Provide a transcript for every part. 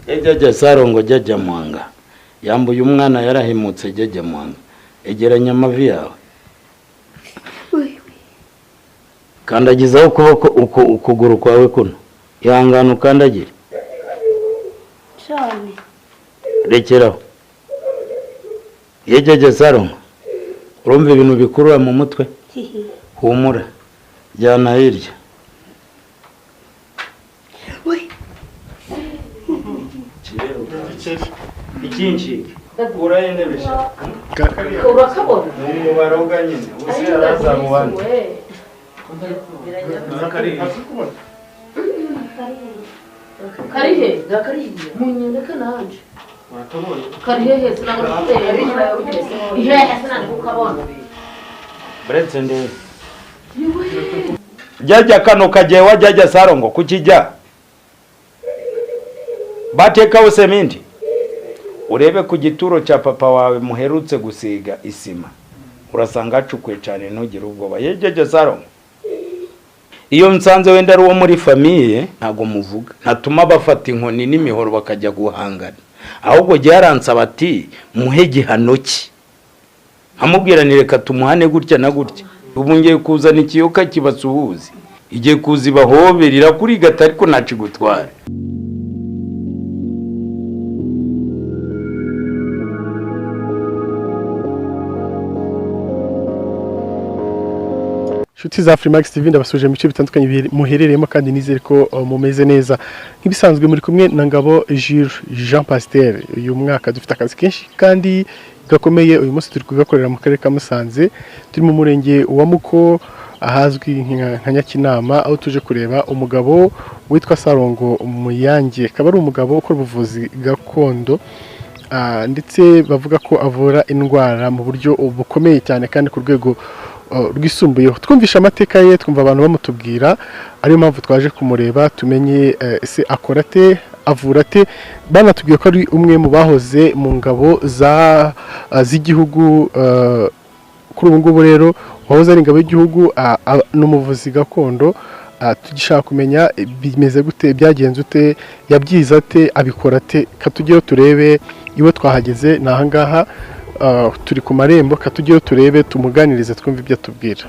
Jajja Sarongo, jajja Mwanga yambuye umwana, yarahemutse. Jajja Mwanga, egeranya amavi yawe, kandagizaho ukuboko, uku ukuguru kwawe kuno. Ihangane ukandagire. Cyane. Rekeraho. Jajja Sarongo, urumva ibintu bikurura mu mutwe? Humura, jyana hirya. Ikincike kuraho intebe. Urakabona. Ni umubaroga nyine uzi araza mu bandi. Kari he? Munyereke nanje. Kari hehe? Sinabona hehe, sinandikukabona. Buretse ndebe jajja kano kajewa. Jajja Sarongo, kukijja batekawo seminti. Urebe ku gituro cya papa wawe muherutse gusiga isima, urasanga hacukuye cyane. Ntugire ubwoba. Ye jajja Sarongo, iyo nsanze wenda ari uwo muri famille, ntabwo muvuga, ntatuma bafata inkoni n'imihoro bakajya guhangana. Ahubwo jya ati muhe gihano cye, amubwira ni reka tumuhane gutya na gutya. Ubu ngiye kuzana ikiyoka kibasuhuze, igiye kuza ibahobera, irakurigata ariko ntacigutwara. Inshuti za Freemax TV, ndabasuje mu bice bitandukanye muherereyemo kandi nizere ko mumeze neza. Nk'ibisanzwe muri kumwe na Ngabo Jules Jean Pasteur. Uyu mwaka dufite akazi kenshi kandi gakomeye. Uyu munsi turi kugakorera mu karere ka Musanze, turi mu murenge wa Muko ahazwi nka Nyakinama, aho tuje kureba umugabo witwa Sarongo Muyange, akaba ari umugabo ukora ubuvuzi gakondo, ndetse bavuga ko avura indwara mu buryo bukomeye cyane kandi ku rwego rwisumbuyeho. Twumvishe amateka ye, twumva abantu bamutubwira, ariyo mpamvu twaje kumureba tumenye ese akora ate, avura ate. Banatubwiye ko ari umwe mu bahoze mu ngabo za z'igihugu. Kuri ubu ngubu rero wahoze ari ingabo y'igihugu ni umuvuzi gakondo. Tugishaka kumenya bimeze gute, byagenze ute, yabyize ate, abikora ate. Katujyeyo turebe iwe. Twahageze, ni ahangaha, turi ku marembo. Katujyeyo turebe, tumuganirize, twumve ibyo atubwira.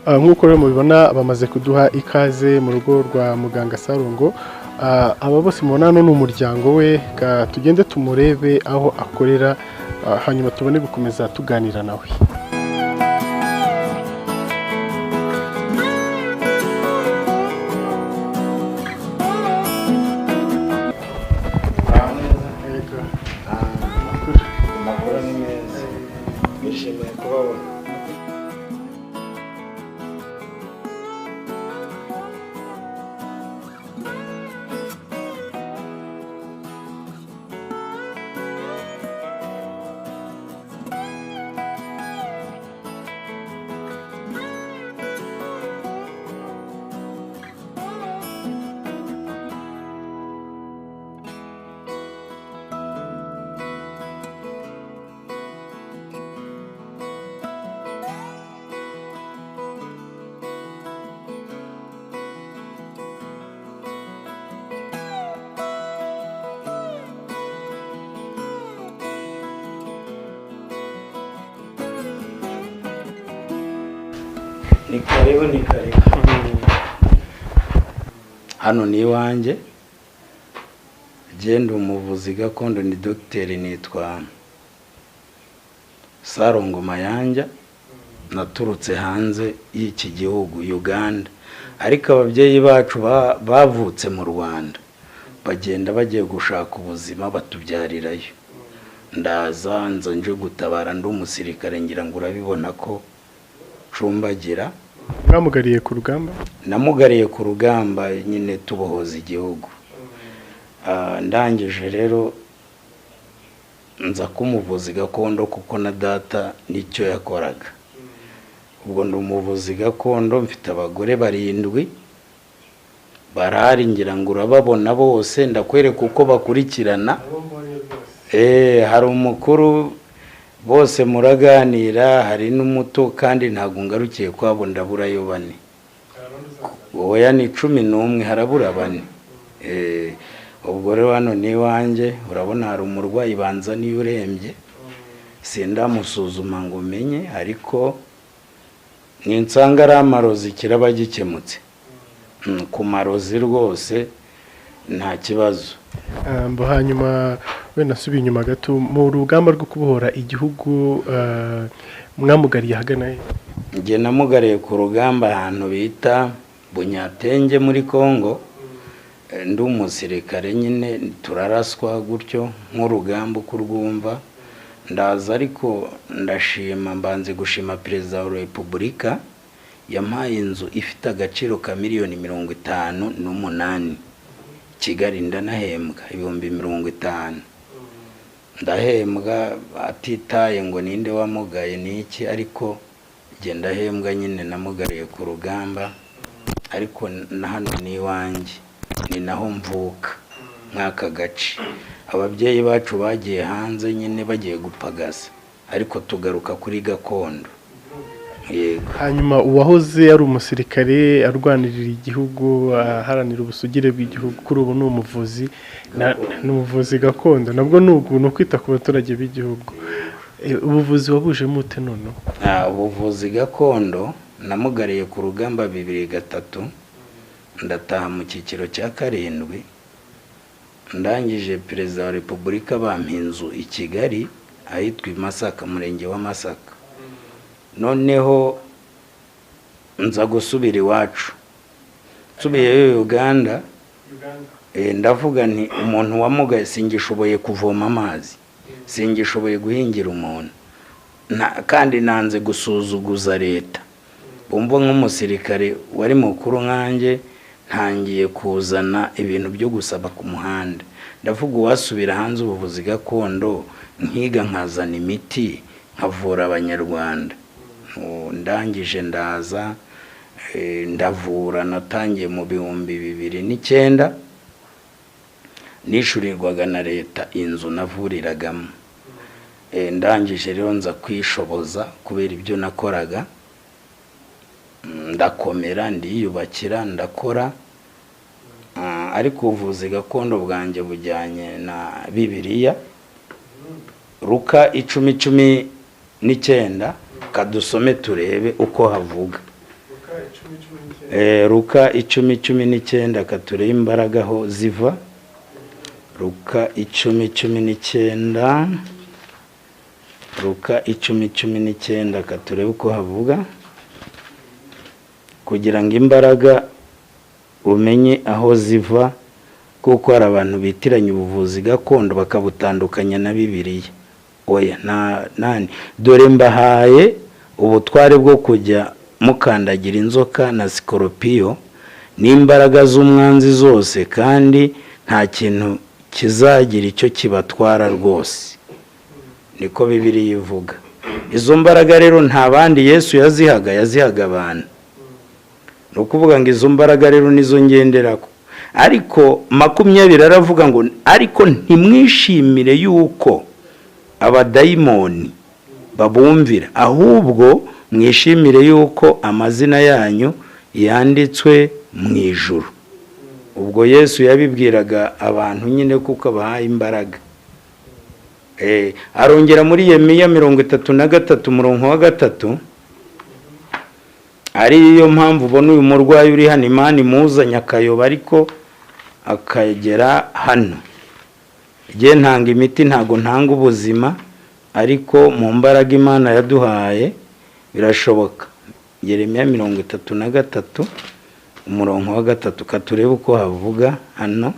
Nk'uko rero mubibona, bamaze kuduha ikaze mu rugo rwa muganga Sarongo. Aba bose mubona hano ni umuryango we. Ka tugende tumurebe aho akorera, hanyuma tubone gukomeza tuganira nawe. Amakuru ni meza, nishimiye kubabona. Ni karibu, ni karibu. Hano ni iwanjye. Genda umuvuzi gakondo, ni dogiteri, nitwa Sarongo Mayanja. Naturutse hanze y'iki gihugu, Uganda, ariko ababyeyi bacu bavutse mu Rwanda. Bagenda bagiye gushaka ubuzima, batubyarirayo. Ndaza, nza nje gutabara, ndi umusirikare, ngira ngo urabibona ko cumbagira. Mwamugariye ku rugamba? Namugariye ku rugamba nyine, tubohoza igihugu. Ndangije rero nza kumuvuzi gakondo, kuko na data nicyo yakoraga. Ubwo ndi umuvuzi gakondo, mfite abagore barindwi barahari, ngira ngo urababona bose, ndakwereka uko bakurikirana. Hari umukuru, bose muraganira, hari n'umuto, kandi ntabwo ngarukiye kwabo, ndaburayo bane. Oya, ni 11, harabura bane. Ubwo rero hano ni iwanjye, urabona hari umurwayi banza niyo urembye, sindamusuzuma ngo umenye, ariko ninsanga ari amarozi kiraba gikemutse. Ku marozi rwose nta kibazo. Mbo hanyuma wenda nsubiye inyuma gato, mu rugamba rwo kubohora igihugu, mwamugariye ahagana he? Njye namugariye ku rugamba ahantu bita Bunyatenge muri Congo. Ndi umusirikare nyine, turaraswa gutyo nk'urugamba uko urwumva. Ndaza, ariko ndashima, mbanze gushima Perezida wa Repubulika yampaye inzu ifite agaciro ka miliyoni 58 Kigali, ndanahembwa 50,000. Ndahembwa atitaye ngo ninde wamugaye n'iki, ariko njye ndahembwa nyine, namugariye ku rugamba. Ariko na hano ni iwanjye, ni naho mvuka mw'aka gace. Ababyeyi bacu bagiye hanze nyine bagiye gupagasa, ariko tugaruka kuri gakondo, yego. Hanyuma uwahoze ari umusirikare arwanirira igihugu, aharanira ubusugire bw'igihugu, kuri ubu ni umuvuzi, ni umuvuzi gakondo, nabwo ni ukuntu kwita ku baturage b'igihugu. Ubuvuzi wabujemo ute noneho? Ubuvuzi gakondo namugariye ku rugamba 2003, ndataha mu cyiciro cya karindwi. Ndangije Perezida wa Repubulika bampa inzu i Kigali ahitwa i Masaka, Murenge wa Masaka. Noneho nza gusubira iwacu, nsubiyeyo Uganda. Ndavuga nti umuntu wamugaye, singishoboye kuvoma amazi, singishoboye guhingira umuntu, kandi nanze gusuzuguza leta. Bumva nk'umusirikare wari mukuru nkanjye ntangiye kuzana ibintu byo gusaba ku muhanda. Ndavuga uwasubira hanze ubuvuzi gakondo nkiga, nkazana imiti nkavura Abanyarwanda. Ndangije ndaza, ndavura. Natangiye mu 2009, nishyurirwaga na leta inzu navuriragamo. Ndangije rero nza kwishoboza kubera ibyo nakoraga. Ndakomera, ndiyubakira, ndakora. Ariko ubuvuzi gakondo bwanjye bujyanye na Bibiliya, Luka 10:19, kadusome turebe uko havuga. Luka 10:19, katurebe imbaraga aho ziva. Luka 10:19, Luka 10:19, katurebe uko havuga kugira ngo imbaraga umenye aho ziva, kuko hari abantu bitiranya ubuvuzi gakondo bakabutandukanya na Bibiliya. Oya, nani, dore mbahaye ubutware bwo kujya mukandagira inzoka na sikoropiyo n'imbaraga z'umwanzi zose, kandi nta kintu kizagira icyo kibatwara rwose. Niko Bibiliya ivuga. Izo mbaraga rero nta bandi Yesu yazihaga, yazihaga abantu. Ni ukuvuga ngo izo mbaraga rero nizo ngenderako. Ariko 20 aravuga ngo ariko ntimwishimire yuko abadayimoni babumvira, ahubwo mwishimire yuko amazina yanyu yanditswe mu ijuru. Ubwo Yesu yabibwiraga abantu nyine kuko abahaye imbaraga. Arongera muri Yeremiya 33 umurongo wa 3, ariyo mpamvu ubona uyu murwayi uri hano Imana imuzanye akayoba ariko akagera hano. Njye ntanga imiti, ntago ntanga ubuzima, ariko mu mbaraga Imana yaduhaye birashoboka. Yeremiya 33 umurongo wa 3, katurebe uko havuga hano.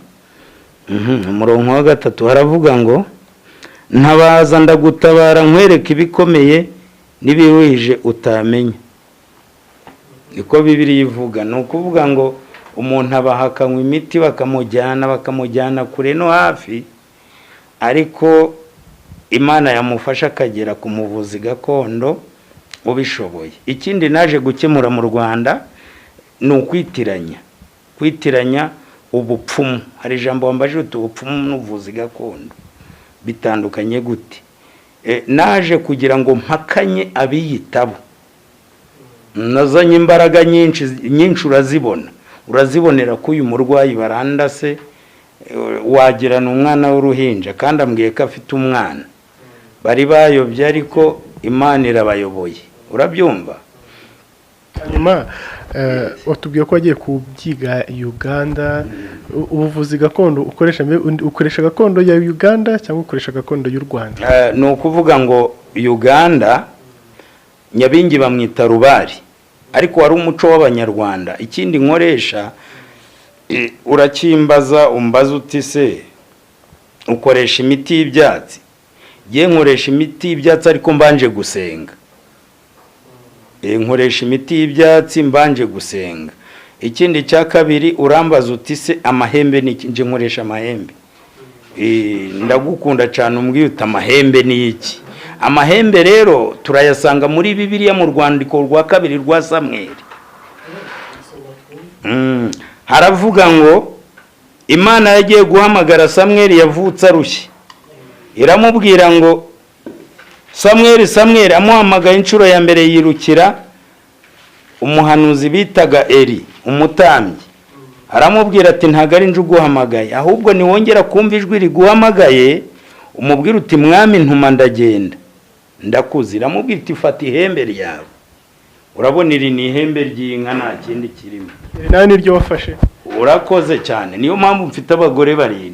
Umurongo wa 3 haravuga ngo ntabaza ndagutabara nkwereka ibikomeye n'ibiruhije utamenya. Niko Bibiliya ivuga. Ni ukuvuga ngo umuntu abahakanywa imiti bakamujyana kure no hafi, ariko Imana yamufasha akagera ku muvuzi gakondo ubishoboye. Ikindi naje gukemura mu Rwanda ni ukwitiranya ubupfumu. Hari ijambo wambaje uti ubupfumu n'ubuvuzi gakondo bitandukanye gute? Naje kugira ngo mpakanye abiyitabo, nazanye imbaraga nyinshi nyinshi, urazibonera ko uyu murwayi barandase wagirana umwana w'uruhinja kandi ambwiye ko afite umwana. Bari bayobye ariko Imana irabayoboye, urabyumva. Hanyuma watubwiye ko wagiye kubyiga Uganda. Ubuvuzi gakondo ukoresha gakondo ya Uganda cyangwa ukoresha gakondo y'u Rwanda? Ni ukuvuga ngo Uganda Nyabingi bamwita Rubari, ariko wari umuco w'Abanyarwanda. Ikindi nkoresha, urakimbaza umbaza uti se ukoresha imiti y'ibyatsi? Ye, nkoresha imiti y'ibyatsi ariko mbanje gusenga. Nkoresha imiti y'ibyatsi mbanje gusenga. Ikindi cya kabiri urambaza uti se amahembe ni iki? Nje nkoresha amahembe. Ndagukunda cyane umbwiye uti amahembe ni iki? Amahembe rero turayasanga muri Bibiliya mu rwandiko rwa 2 rwa Samweli. Haravuga ngo Imana yagiye guhamagara Samweli yavutse arushye, iramubwira ngo Samweli, Samweli. Amuhamagaye inshuro ya mbere yirukira umuhanuzi bitaga Eli umutambyi, aramubwira ati ntago ari nje uguhamagaye, ahubwo niwongera kumva ijwi riguhamagaye umubwira uti mwami ntuma ndagenda ndakuzi. Iramubwira iti fata ihembe ryawe. Urabona iri ni ihembe ry'inka nta kindi kirimo. Nawe niryo wafashe. Urakoze cyane. Niyo mpamvu mfite abagore 7.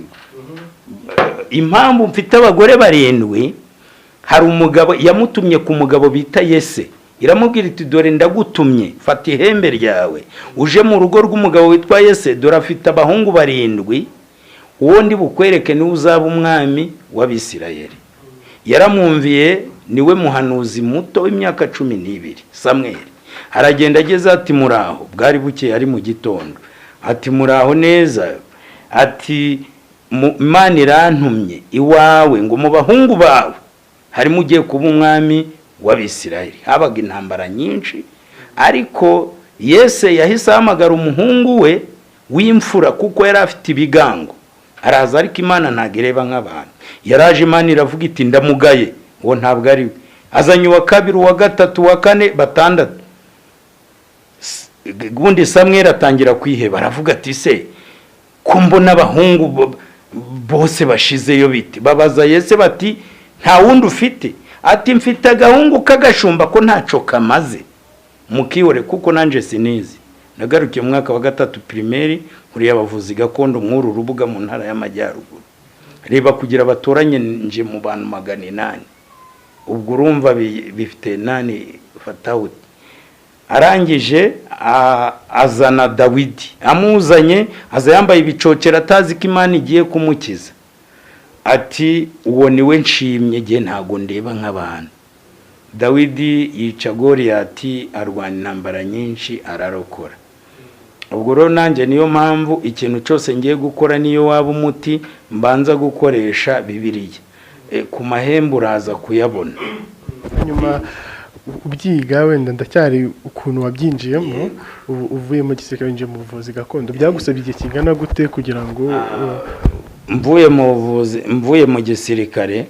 Impamvu mfite abagore 7, hari umugabo yamutumye ku mugabo bita Yese, iramubwira iti dore ndagutumye, fata ihembe ryawe uje mu rugo rw'umugabo witwa Yese, dore afite abahungu 7, uwo ndi bukwereke niwe uzaba umwami w'Abisirayeli. Yaramwumviye, niwe muhanuzi muto w'imyaka 12 Samweli. Aragenda ageze ati muraho, bwari bukeye ari mu gitondo, ati muraho neza, ati Imana irantumye iwawe ngo mu bahungu bawe harimo ugiye kuba umwami w'Abisirayeli. Habaga intambara nyinshi, ariko Yese yahise ahamagara umuhungu we w'imfura kuko yari afite ibigango, araza. Ariko Imana ntabwo ireba nk'abantu, yaraje Imana iravuga iti ndamugaye, uwo ntabwo ari we. Azanye uwa 2, uwa 3, uwa 4, 6. Ubundi Samweli atangira kwiheba, aravuga ati se ko mbona abahungu bose bashizeyo bite? Babaza Yese bati nta wundi ufite? Ati mfite agahungu k'agashumba ko ntaco kamaze, mukihore kuko nanje sinizi. Nagarukiye mu mwaka wa 3 primaire nkuriye abavuzi gakondo mw'uru rubuga mu ntara y'Amajyaruguru. Reba kugira batoranye nje mu bantu 800. Ubwo urumva bifite nani fatawuti. Arangije azana Dawidi, amuzanye aza yambaye ibicocera atazi ko Imana igiye kumukiza. Ati uwo niwe nshimye, gihe ntago ndeba nk'abantu. Dawidi yica Goliyati, arwana intambara nyinshi ararokora. Ubwo rero nanjye niyo mpamvu ikintu cyose ngiye gukora niyo waba umuti mbanza gukoresha Bibiliya. Ku mahembe uraza kuyabona. Nyuma ubyiga wenda ndacyari ukuntu wabyinjiyemo, uvuye mu gisirikare winjiye mu buvuzi gakondo, byagusabye igihe kingana gute kugira ngo mvuye mu buvuzi, mvuye mu gisirikare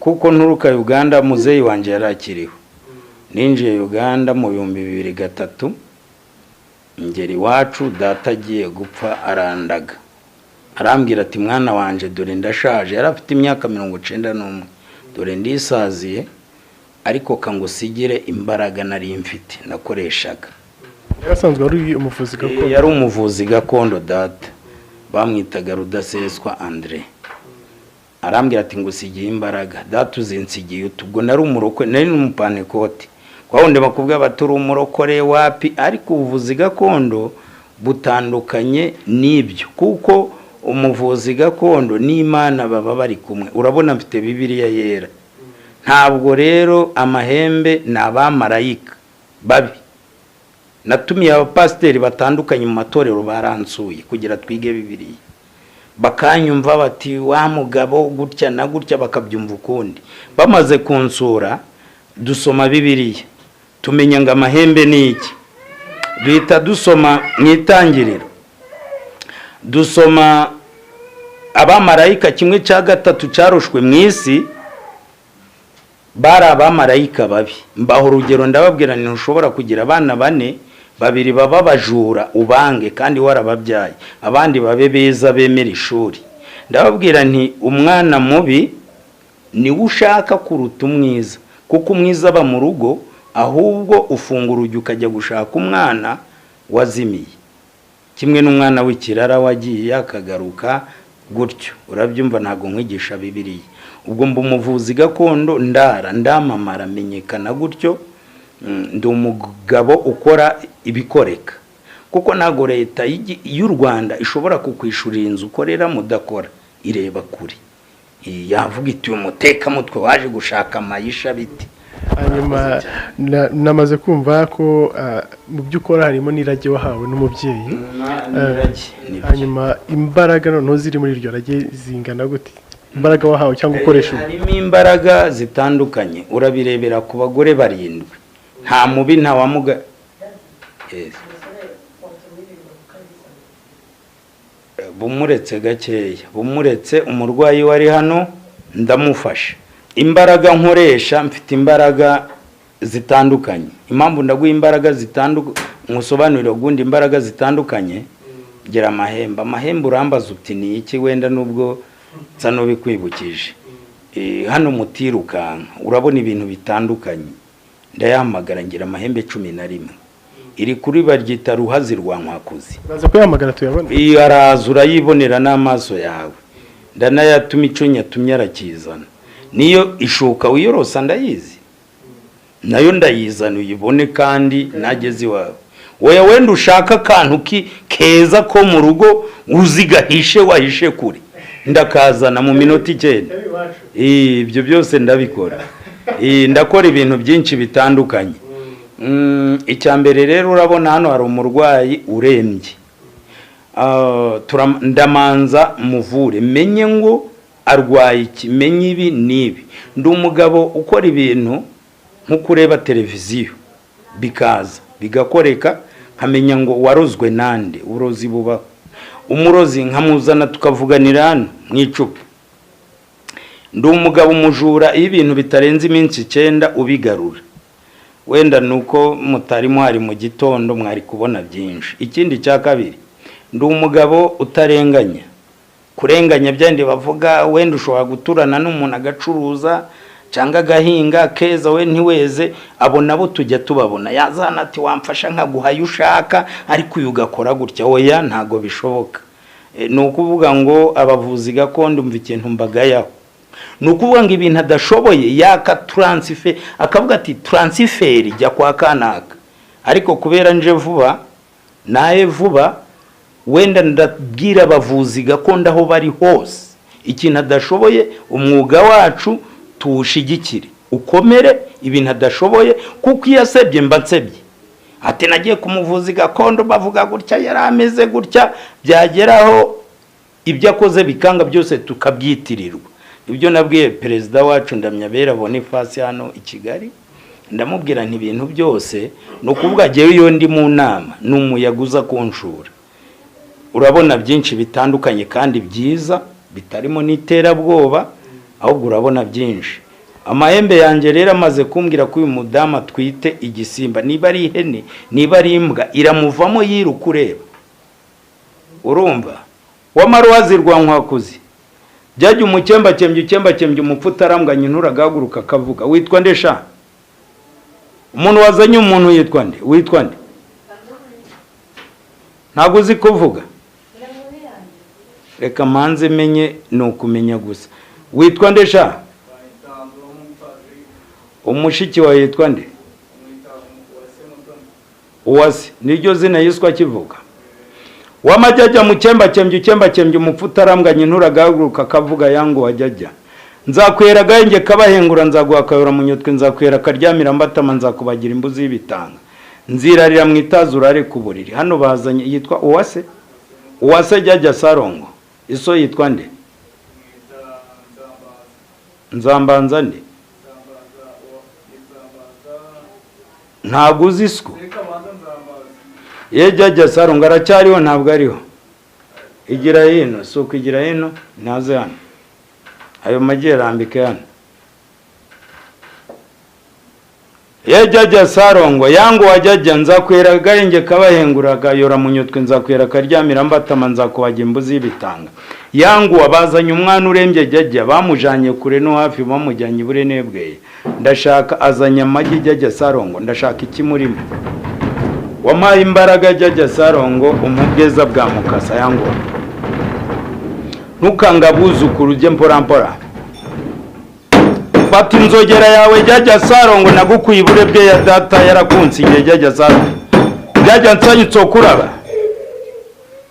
kuko nturuka Uganda, muzeyi wanje yarakiriho. Ninjiye Uganda mu 2003, ngera iwacu data agiye gupfa arandaga, arambwira ati mwana wanje dore ndashaje, yari afite imyaka 91, dore ndisaziye ariko kangusigire imbaraga nari mfite nakoreshaga. Yarasanzwe ari umuvuzi gakondo? Yari umuvuzi gakondo data, bamwitaga Rudaseswa Andre. Arambwira ati ngusigiye imbaraga data, uzinsigiye utubwo nari umurokwe, nari n'umupanekoti kwa wundi bakubwira bati uri umurokore wapi, ariko ubuvuzi gakondo butandukanye n'ibyo kuko Umuvuzi gakondo n'Imana baba bari kumwe. Urabona mfite Bibiliya yera. Ntabwo rero amahembe ni abamarayika babi. Natumiye abapasiteri batandukanye mu matorero, baransuye kugira twige Bibiliya, bakanyumva bati wa mugabo gutya na gutya, bakabyumva ukundi. Bamaze kunsura dusoma Bibiliya, tumenya ngo amahembe ni iki. Duhita dusoma mu Itangiriro, dusoma abamarayika 1/3 cyarushwe mu isi bari abamarayika babi. Mbaho urugero, ndababwira nti ntushobora kugira abana bane, babiri baba abajura ubange kandi warababyaye, abandi babe beza bemera ishuri. Ndababwira nti umwana mubi niwe ushaka kuruta umwiza, kuko umwiza aba mu rugo, ahubwo ufunga urugi ukajya gushaka umwana wazimiye, kimwe n'umwana w'ikirara wagiye akagaruka gutyo. Urabyumva, ntabwo nkwigisha Bibiliya. Ubwo mba umuvuzi gakondo, ndara ndamamara, menyekana gutyo. Ndi umugabo ukora ibikoreka, kuko ntabwo leta y'u Rwanda ishobora kukwishurira inzu ukoreramo udakora, ireba kure. Yavuga iti uyu mutekamutwe waje gushaka amayisha biti. Hanyuma namaze kumva ko mu byo ukora harimo n'irage wahawe n'umubyeyi. Hanyuma imbaraga noneho ziri muri iryo rage zingana gute? Imbaraga wahawe cyangwa ukoresha ubu? Harimo imbaraga zitandukanye. Urabirebera ku bagore barindwi, nta mubi, nta wamuga. Yes. Bumuretse gakeya, bumuretse umurwayi wari hano ndamufasha. Imbaraga nkoresha, mfite imbaraga zitandukanye. Impamvu ndaguha imbaraga zitandukanye, nkusobanurira ubundi imbaraga zitandukanye. Gira amahembe. Amahembe urambaza uti ni iki? Wenda nubwo nsa n'ubikwibukije. Hano mutirukanka urabona ibintu bitandukanye. Ndayahamagara, ngira amahembe 11. Iri kuri baryita Ruhazi rwa Nkwakuzi. Uraza kuyahamagara tuyabone. Iyo araza urayibonera n'amaso yawe. Ndanayatuma, icyo nyatumye arakizana. Niyo ishuka wiyorosa ndayizi, nayo ndayizana uyibone, kandi nageze iwawe. Wowe wenda ushaka akantu keza ko mu rugo uzi gahishe, wahishe kure, ndakazana mu minota 9. Ibyo byose ndabikora. Ndakora ibintu byinshi bitandukanye. Icya mbere rero, urabona hano hari umurwayi urembye. Ndamanza muvure, menye ngo arwaye iki, menye ibi n'ibi. Ndi umugabo ukora ibintu nko kureba televiziyo bikaza bigakoreka, nkamenya ngo warozwe nande. Uburozi bubaho. Umurozi nkamuzana tukavuganira hano mu icupa. Ndi umugabo umujura, iyo ibintu bitarenze iminsi 9 ubigarura. Wenda nuko mutari muhari mu gitondo, mwari kubona byinshi. Ikindi cya kabiri, ndi umugabo utarenganya. Kurenganya byandi bavuga, wenda ushobora guturana n'umuntu agacuruza cyangwa agahinga keza, we ntiweze. Abo nabo tujya tubabona, yazana ati wamfasha nkaguha ayo ushaka, ariko uyu ugakora gutya. Oya, ntago bishoboka. Ni ukuvuga ngo abavuzi gakondo, umva ikintu mbagayaho, ni ukuvuga ngo ibintu adashoboye yaka transfer, akavuga ati transfer jya kwa kanaka. Ariko kubera nje vuba naye vuba, wenda ndabwira abavuzi gakondo aho bari hose, ikintu adashoboye, umwuga wacu tuwushigikire ukomere. Ibintu adashoboye, kuko iyo asebye mba nsebye, ati nagiye ku muvuzi gakondo bavuga gutya, yari ameze gutya, byageraho ibyo akoze bikanga, byose tukabyitirirwa. Ibyo nabwiye perezida wacu Ndamyabera Boniface hano i Kigali, ndamubwira nti ibintu byose ni ukuvuga jyewe iyo ndi mu nama ni umuyaga uza kunshura. Urabona byinshi bitandukanye kandi byiza, bitarimo n'iterabwoba, ahubwo urabona byinshi. Amahembe yanjye rero amaze kumbwira ko uyu mudamu atwite igisimba, niba ari ihene, niba ari imbwa, iramuvamo yiruka ureba. Urumva wamaruhazi rwa Nkwakuzi, byajya umukembakembye, ukembakembye umupfu utarambwanye, nturagahaguruka akavuga. Witwa nde sha? Umuntu wazanye umuntu yitwa nde? Witwa nde? Ntabwo uzi kuvuga? Reka manze menye, ni ukumenya gusa. Witwa nde sha? Umushiki wawe yitwa nde? Uwase niryo zina yiswa akivuka. Wamajyajya mukembakembye ukembakembye umupfu utarambwanye nturagahaguruka akavuga yangu wajyajya. Nzakwera agahenge kabahengura, nzaguha akayora munyotwe, nzakwera akaryamira mbatama, nzakubagira imbuzi y'ibitanga, nzirarira mu itazi urare ku buriri. Hano bazanye yitwa Uwase, Uwase Jyajya Sarongo. Iso yitwa nde? Nzambanza nde? Ntabwo uzi iswo ye Jyajya Sarongo aracyariho? Ntabwo ariho. Igira hino, si uko igira hino, ntaze hano. Ayo magi yarambike hano. Ye Jyajya Sarongo yangu wajyajya, nzakwera agahenge kabahengura akayora munyutwe, nzakwera akaryamira mbatama, nzakubaga imbuzi y'ibitanga. Yangu wabazanye umwana urembye Jyajya, bamujanye kure no hafi, bamujyanye iburenebweye. Ndashaka azanye amagi Jyajya Sarongo, ndashaka iki murimo? Wampaye imbaraga Jyajya Sarongo, umubwiza bwa mukasa yangu. Ntukanga abuzukuru ujye mpora mpora. Fata inzogera yawe Jyajya Sarongo, nagukuye iburebwe ya data yarakunsigiye Jyajya Sarongo. Jyajya nsanyutse kuraba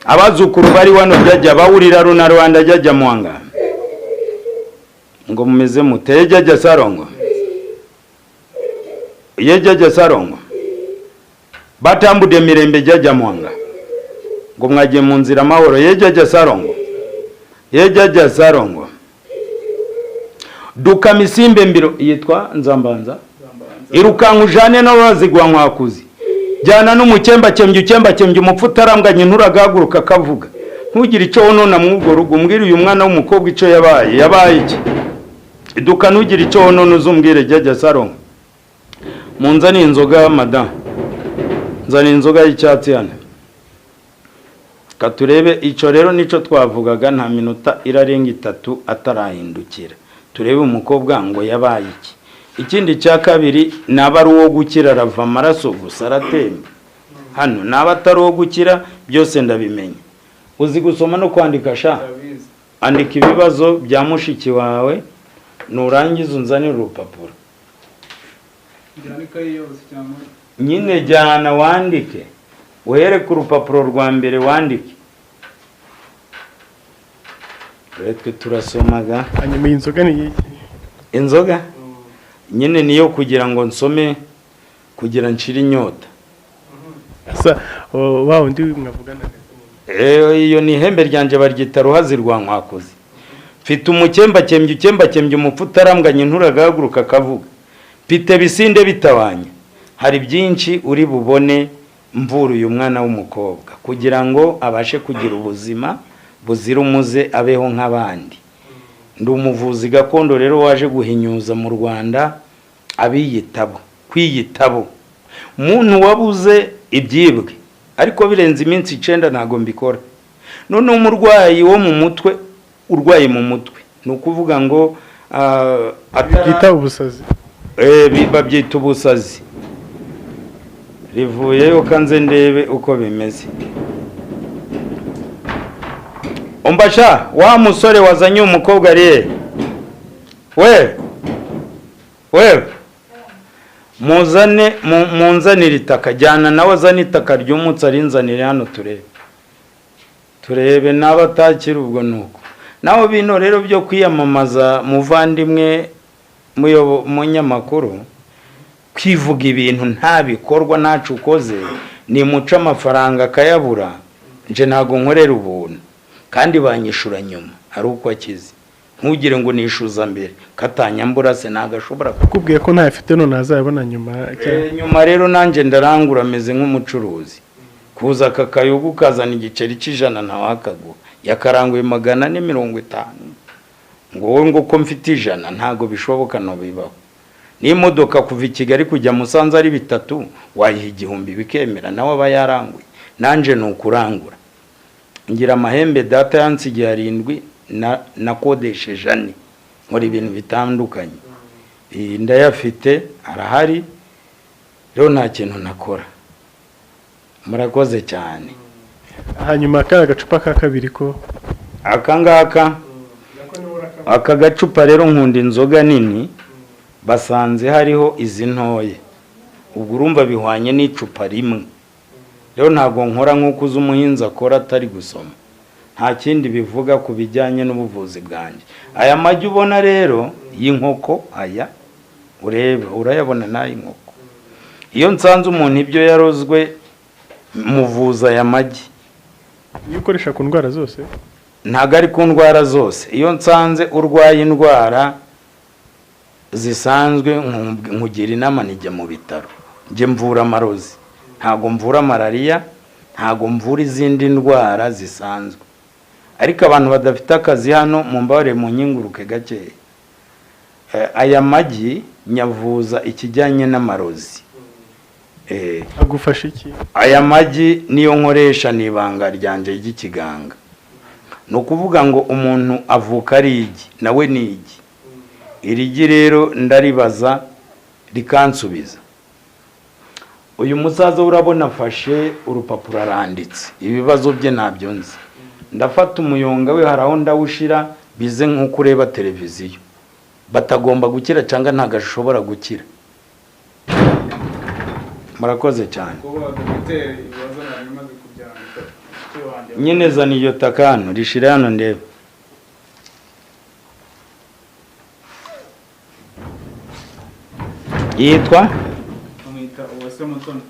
abazukuru bari wano Jyajya bawurira runa Rwanda Jyajya Mwanga. Ngo mumeze mute Jyajya Sarongo? Ye Jyajya Sarongo batambude mirembe Jyajya Mwanga. Ngo mwagiye mu nzira amahoro ye Jyajya Sarongo. Ye Jyajya Sarongo duka misimbe mbiro yitwa Nzambanza. Irukanka ujane n'abazigwa nkwakuzi. Jyana n'umukembakembye ukembakembye umupfu utarambwanye nturagahaguruka akavuga. Ntugire icyo wonona mw'urwo rugo, umbwire uyu mwana w'umukobwa icyo yabaye, yabaye iki? Iduka ntugire icyo wonona uzumbwire Jyajya Sarongo. Munzaniye inzoga madamu. Nzaniye inzoga y'icyatsi hano. Katurebe icyo rero nico twavugaga, nta minota irarenga 3 atarahindukira. Turebe umukobwa ngo yabaye iki. Ikindi cya kabiri, naba ari uwo gukira arava amaraso gusa aratemba. Hano naba atari uwo gukira byose ndabimenya. Uzi gusoma no kwandika sha? Andika ibibazo bya mushiki wawe nurangiza unzanire urupapuro. Nyine jyana wandike, uhere ku rupapuro rwa mbere wandike. Twe turasomaga. Hanyuma inzoga ni iki? Inzoga nyine niyo kugira ngo nsome, kugira nshire inyota. Asa wa undi mwavugana? Iyo ni ihembe ryanje baryita ruhazi rwa nkwakuzi. Mfite umukembakembye ukembakembye umupfu utarambwanye nturagahaguruka akavuga. Mfite bisinde bitabanye. Hari byinshi uri bubone mvura uyu mwana w'umukobwa kugira ngo abashe kugira ubuzima buzira umuze, abeho nk'abandi. Ndi umuvuzi gakondo rero waje guhinyuza mu Rwanda abiyitabo, kwiyitabo. Umuntu wabuze ibyibwe ariko birenze iminsi 9 ntago mbikora. None umurwayi wo mu mutwe, urwaye mu mutwe, ni ukuvuga ngo abyita ubusazi. Babyita ubusazi. Rivuyeyo kanze ndebe uko bimeze. Umbasha wa musore wazanye umukobwa ari we we muzane, munzanire itaka. Jyana nawe azane itaka ryumutse arinzanire hano turebe. Turebe naba atakira ubwo nuko. Naho bino rero byo kwiyamamaza muvandimwe munyamakuru, kwivuga ibintu nta bikorwa ntacu ukoze, ni muca amafaranga akayabura. Nje ntago nkorera ubuntu kandi banyishura nyuma ari uko akize. Ntugire ngo nishuza mbere katanyambura se nagashobora kukubwiye ko ntafite none azayabona nyuma. Nyuma rero nanje ndarangura meze nk'umucuruzi. Kuza akakayogo kazana igiceri cy'ijana ntawakaguha, yakaranguye 450. Ngo wowe ngo ko mfite 100 ntago bishoboka no bibaho. N'imodoka kuva i Kigali kujya Musanze ari 3 wayiha 1000 bikemera, nawe aba yaranguye. Nanje nukurangura. Ngira amahembe data yansigiye 7 nakodesheje 4 nkora ibintu bitandukanye. Ndayafite arahari rero nta kintu nakora. Murakoze cyane. Hanyuma ka gacupa ka kabiri ko aka ngaka, aka gacupa rero nkunda inzoga nini, basanze hariho izi ntoye. Ubwo urumva bihwanye n'icupa rimwe. Rero ntabwo nkora nk'uko uzi umuhinzi akora atari gusoma. Nta kindi bivuga ku bijyanye n'ubuvuzi bwanjye. Aya magi ubona rero y'inkoko, aya urebe urayabona n'ay'inkoko. Iyo nsanze umuntu ibyo yarozwe muvuza aya magi. Iyo ukoresha ku ndwara zose? Ntabwo ari ku ndwara zose. Iyo nsanze urwaye indwara zisanzwe nkugira inama nijya mu bitaro. Njye mvura amarozi, ntabwo mvura malariya, ntabwo mvura izindi ndwara zisanzwe. Ariko abantu badafite akazi hano mumbabare munyinguruke gakeya. Aya magi nyavuza ikijyanye n'amarozi. Agufasha iki? Aya magi niyo nkoresha ni ibanga ryanjye ry'ikiganga. Ni ukuvuga ngo umuntu avuka ari igi, nawe ni igi. Iri gi rero ndaribaza rikansubiza. Uyu musaza urabona afashe urupapuro aranditse, ibibazo bye ntabyo nzi. Ndafata umuyonga we hari aho ndawushira bize nk'uko ureba televiziyo. Batagomba gukira cyangwa ntabwo ashobora gukira. Murakoze cyane. Nyine zana iyo taka hano, rishire hano ndebe. Yitwa? Bamwita Uwase Mutoni.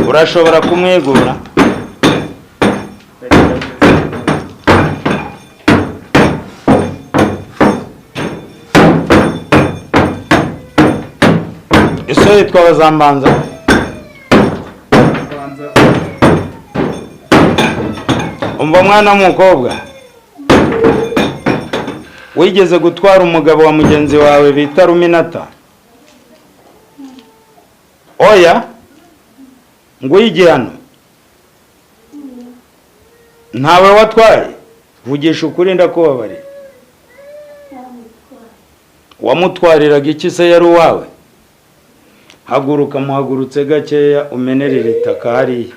Urashobora kumwegura? Ese yitwa Bazambanza? Umva mwana w'umukobwa, wigeze gutwara umugabo wa mugenzi wawe bita Ruminata? Oya? Ngo igihano ntawe watwaye? Vugisha ukuri ndakubabarira. Wamutwariraga iki se yari uwawe? Haguruka, muhagurutse gakeya umenerere itaka hariya,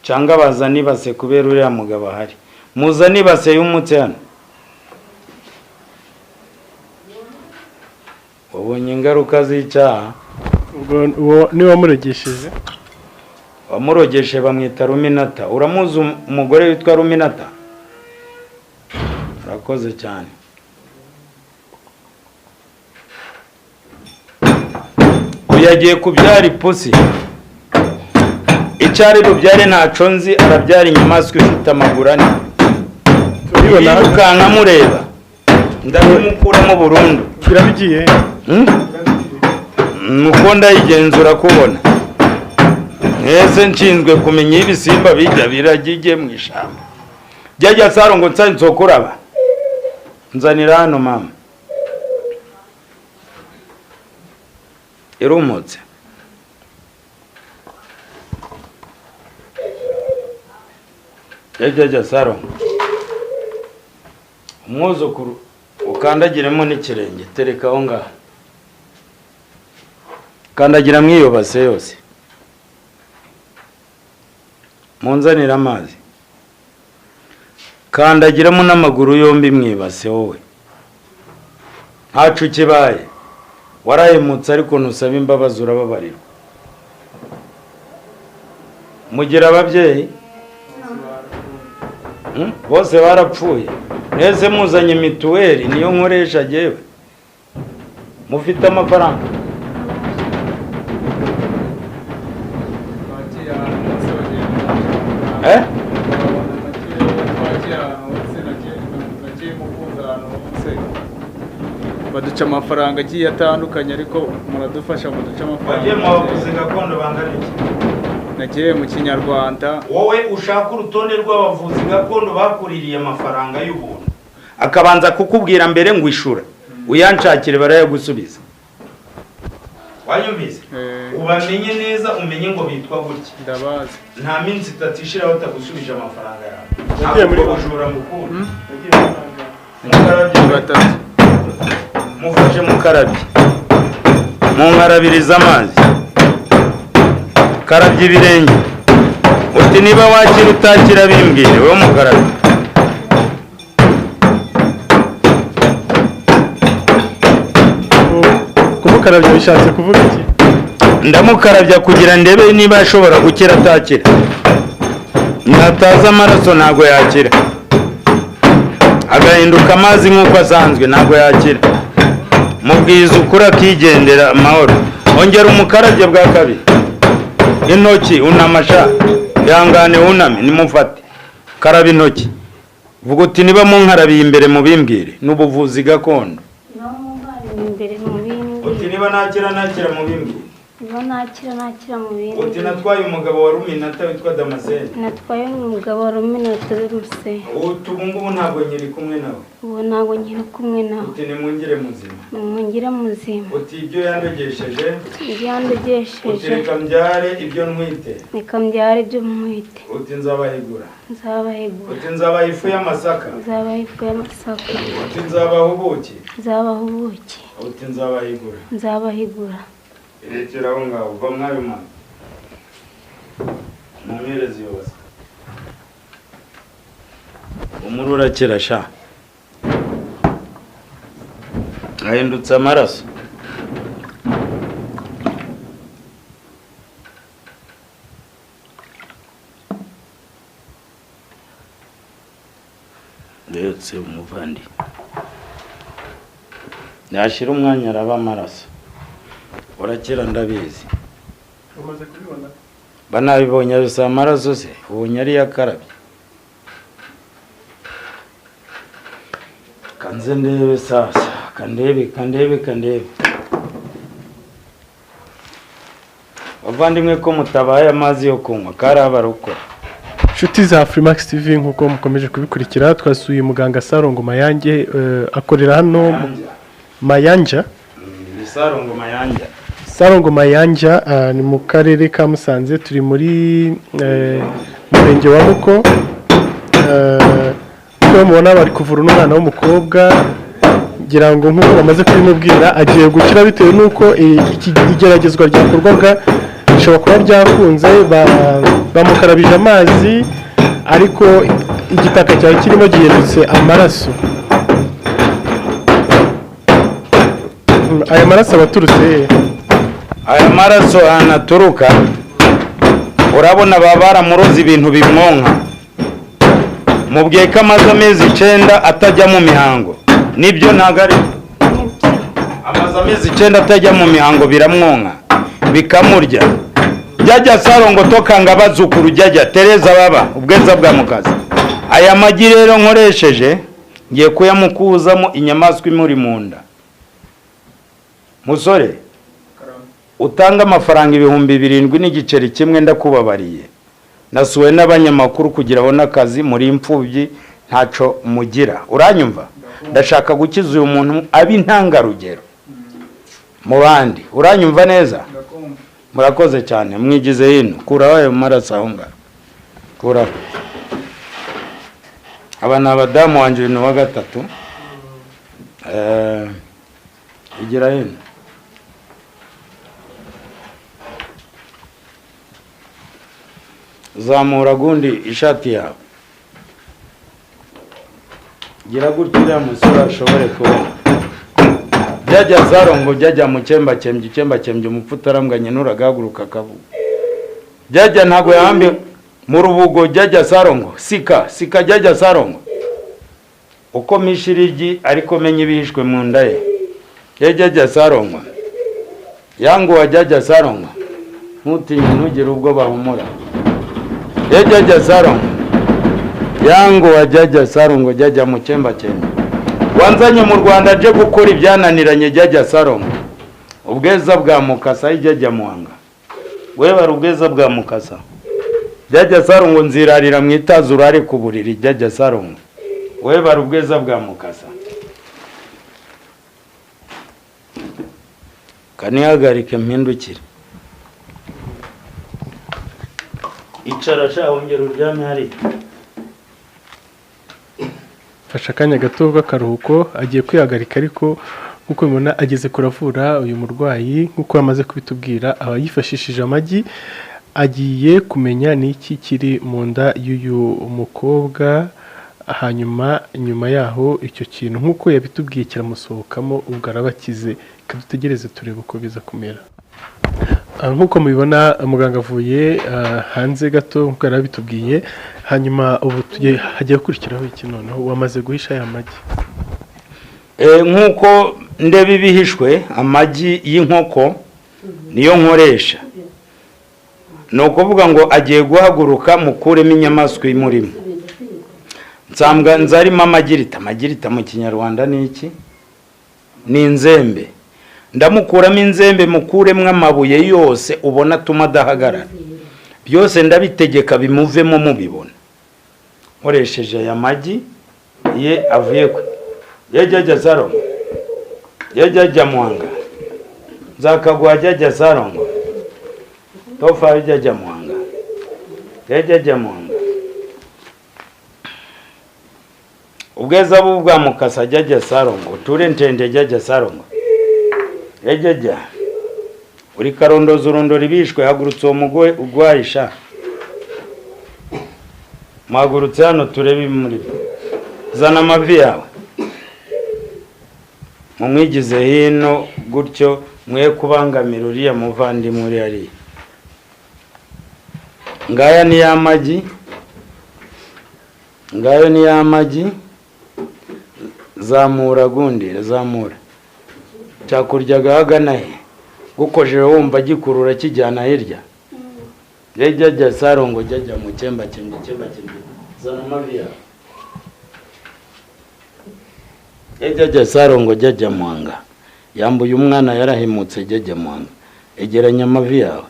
cyangwa bazane ibase kubera uriya mugabo ahari. Muzane ibase y'umutse hano. Wabonye ingaruka z'icyaha. Ubwo ni wamurogesheje? Wamurogeshe bamwita Ruminata. Uramuzi umugore witwa Ruminata? Urakoze cyane. Uyu agiye kubyara ipusi. Icyo ari bubyare ntaco nzi, arabyara inyamaswa ifite amaguru ane. Yirukanka mureba, ndabimukuramo burundu. Birabigiye? Nuko ndayigenzura kubona. Ese nshinzwe kumenya ibisimba bijya biragije mu ishamba. Jyajya saro ngo nsa nzokuraba. Nzanira hano mama. Irumutse. Jyajya saro. Umwuzukuru ukandagiremo n'ikirenge, tereka aho ngaho. Kandagira mwiyo base yose. Munzanira amazi. Kandagiramo n'amaguru yombi mwibase wowe. Ntacu kibaye. Warahemutse ariko ntusaba imbabazi urababarirwa. Mugira ababyeyi? Bose barapfuye. Neze muzanye mituweli niyo nkoresha jewe. Mufite amafaranga? Baduca amafaranga agiye atandukanye ariko muradufasha muduca amafaranga. Wagiye mu bavuzi gakondo bangana iki? Nagiye mu Kinyarwanda. Wowe ushaka urutonde rw'abavuzi gakondo bakuririye amafaranga y'ubuntu, akabanza kukubwira mbere ngo ishura, uyanshakire barayagusubiza. Wanyumvise? Ubamenye neza, umenye ngo bitwa gutya. Ndabazi. Nta minsi itatu ishira batagusubije amafaranga yawe. Ntabwo bujura mukuru. Batatu. Mufashe mukarabye, munkarabiriza amazi, karabye ibirenge. Uti niba wakira utakira bimbwire, wowe mukarabye. Kumukarabya bishatse kuvuga iki? Ndamukarabya kugira ndebe niba ashobora gukira atakira. Nataza amaraso ntago yakira, agahinduka amazi nk'uko asanzwe ntago yakira. Mubwiza ukuri akigendera amahoro. Ongera umukarabye bwa kabiri. Intoki unamasha, ihangane wuname, nimufate karaba intoki. Vuga uti niba munkarabiye imbere mubimbwire, n'ubuvuzi gakondo. Uti niba nakira nakira mubimbwire. Niba nakira nakira mubimbwire. Uti natwaye umugabo wa Ruminata witwa Damascene. Natwaye umugabo wa Ruminata Damascene. Uti ubu ngubu ntabwo nkiri kumwe nawe. Ubu ntabwo nkiri kumwe nawe. Uti nimungire muzima. Nimungire muzima. Uti ibyo yandogesheje. Ibyo yandogesheje. Uti reka mbyare ibyo ntwite. Reka mbyare ibyo ntwite. Uti nzabahigura. Nzabahigura. Uti nzabaha ifu y'amasaka. Nzabaha ifu y'amasaka. Uti nzabaha ubuki. Nzabaha ubuki. Uti nzabahigura. Nzabahigura. Rekera aho ngaho, uva mwayo mwana. Mumwereze yose. Umuri urakira sha. Ahindutse amaraso. Ndetse umuvandi. Yashira umwanya araba amaraso. Urakira ndabizi. Umaze kubibona? Banabibonye bisa amaraso se, ubonye ari yakarabye. Kanze ndebe sasa, kandebe kandebe kandebe. Bavandimwe ko mutabaye amazi yo kunywa karabarukora. Inshuti za Afrimax TV nkuko mukomeje kubikurikira, twasuye muganga Sarongo Mayange, akorera hano Mayanja. Ni Sarongo Mayanja. Sarongo Mayanja ni mu karere ka Musanze, turi muri murenge wa Muko. Uko mubona bari kuvura umwana w'umukobwa, ngira ngo nkuko bamaze kubimubwira agiye gukira bitewe nuko igeragezwa ryakorwaga rishobora kuba ryakunze. Bamukarabije amazi ariko igitaka cyari kirimo gihindutse amaraso. Aya maraso abaturutse, aya maraso anaturuka, urabona baba baramuroze ibintu bimwonka. Mubwiye ko amaze amezi 9 atajya mu mihango. Nibyo ntago ari amaze amezi 9 atajya mu mihango, biramwonka bikamurya. Jajya Sarongo tokanga bazukuru, jajya Tereza baba ubwenza bwa mukazi. Aya magi rero nkoresheje ngiye kuyamukuzamo inyamaswa imuri mu nda. Musore utanga amafaranga 7,000 n'igiceri kimwe ndakubabariye. Nasuwe n'abanyamakuru kugira abone akazi, muri imfubyi ntaco mugira. Uranyumva? Ndashaka gukiza uyu muntu abi ntangarugero mu bandi. Uranyumva neza? Murakoze cyane. Mwigize hino. Kuraho ayo maraso aho ngaho. Kuraho. Aba ni abadamu wanje ibintu wa gatatu. Igira hino. Zamura gundi ishati yawe. Gira gutya uriya musore ashobore kubona. Jajya Sarongo, jajya mukemba chembye chemba chembye umupfu arambwanye nuragahaguruka akavuga. Jajya ntago yahambe mu rubugo. Jajya Sarongo sika sika jajya Sarongo. Uko mishirigi ariko menye ibihishwe mu nda ye. Jajya Sarongo. Yangu wa jajya Sarongo. Ntutinye ntugire ubwo bahumura. Jajya Sarongo. Yangu wa jajya Sarongo, jajya mukemba chembye. Wanzanye mu Rwanda je gukora ibyananiranye jajya Sarongo. Ubweza bwa mukasa jajya muhanga. Wewe ubweza bwa mukasa. Jajya Sarongo nzirarira mwitazura ari ku buriri jajya Sarongo. Wewe ubweza bwa mukasa. Kanihagarike mpindukire. Icara sha wongera uryame hari. Fasha akanya gato k'akaruhuko, agiye kwihagarika ariko Nk'uko mubibona ageze kuravura uyu murwayi, nk'uko yamaze kubitubwira, aba yifashishije amagi. Agiye kumenya n'iki kiri mu nda y'uyu mukobwa, hanyuma nyuma yaho icyo kintu nk'uko yabitubwiye kiramusohokamo, ubwo arabakize. Reka dutegereze turebe uko biza kumera. Nk'uko mubibona muganga avuye hanze gato nk'uko yari abitubwiye, hanyuma ubu hagiye gukurikiraho iki noneho wamaze guhisha aya magi? Nk'uko ndeba ibihishwe, amagi y'inkoko niyo nkoresha. Ni ukuvuga ngo agiye guhaguruka mukuremo inyamaswa imurimo. Nsambwa nzarimo amagirita. Amagirita mu kinyarwanda ni iki? Ni inzembe. Ndamukuramo inzembe, mukuremo amabuye yose ubona atuma adahagarara. Byose ndabitegeka bimuvemo mubibona. Nkoresheje aya magi ye avuye ku Jajja Sarongo, Jajja Mwanga, nzakagwa Jajja Sarongo, tofa Jajja Mwanga, Jajja Mwanga. Ubweza bwa mukasa Jajja Sarongo, ture ntende Jajja Sarongo. Jajja uri karondoza urondora ibishwe, hagurutse uwo mugore ugwarisha. Mwagurutse hano turebe muri. Zana amavi yawe. Mumwigize hino gutyo mwe kubangamira uriya muvandimwe uri hariya. Ngaya ni y'amagi, ngayo ni y'amagi. Zamura gundira, zamura. Cyakuryaga hagana he? Gukojeje wumva gikurura kijyana hirya. Jajja Sarongo, jajja mukemba chembe chemba chembe. Zana amavi yawe. Jajja Sarongo, Jajja Mwanga. Yambuye umwana yarahimutse Jajja Mwanga. Egeranya amavi yawe.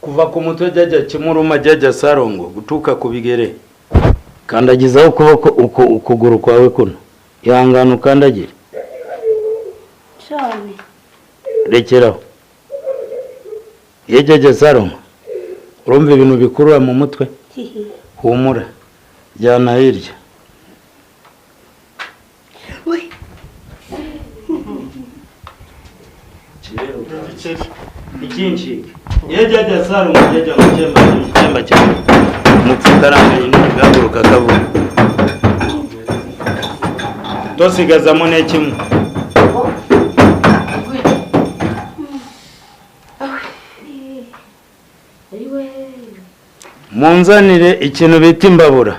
Kuva ku mutwe Jajja Kimuruma, Jajja Sarongo, gutuka ku bigere. Kandagizaho ukuboko ukuguru kwawe kuno. Ihangane ukandagire. Cyane. Rekeraho. Jajja Sarongo, urumva ibintu bikurura mu mutwe? Humura. Jyana hirya. Ikinshi. Jajja Sarongo, Jajja mukemba chembe chembe. Mupfukaranga n'agaruka kavuga. Tosigazamo n'ekimwe. Munzanire ikintu bita imbabura.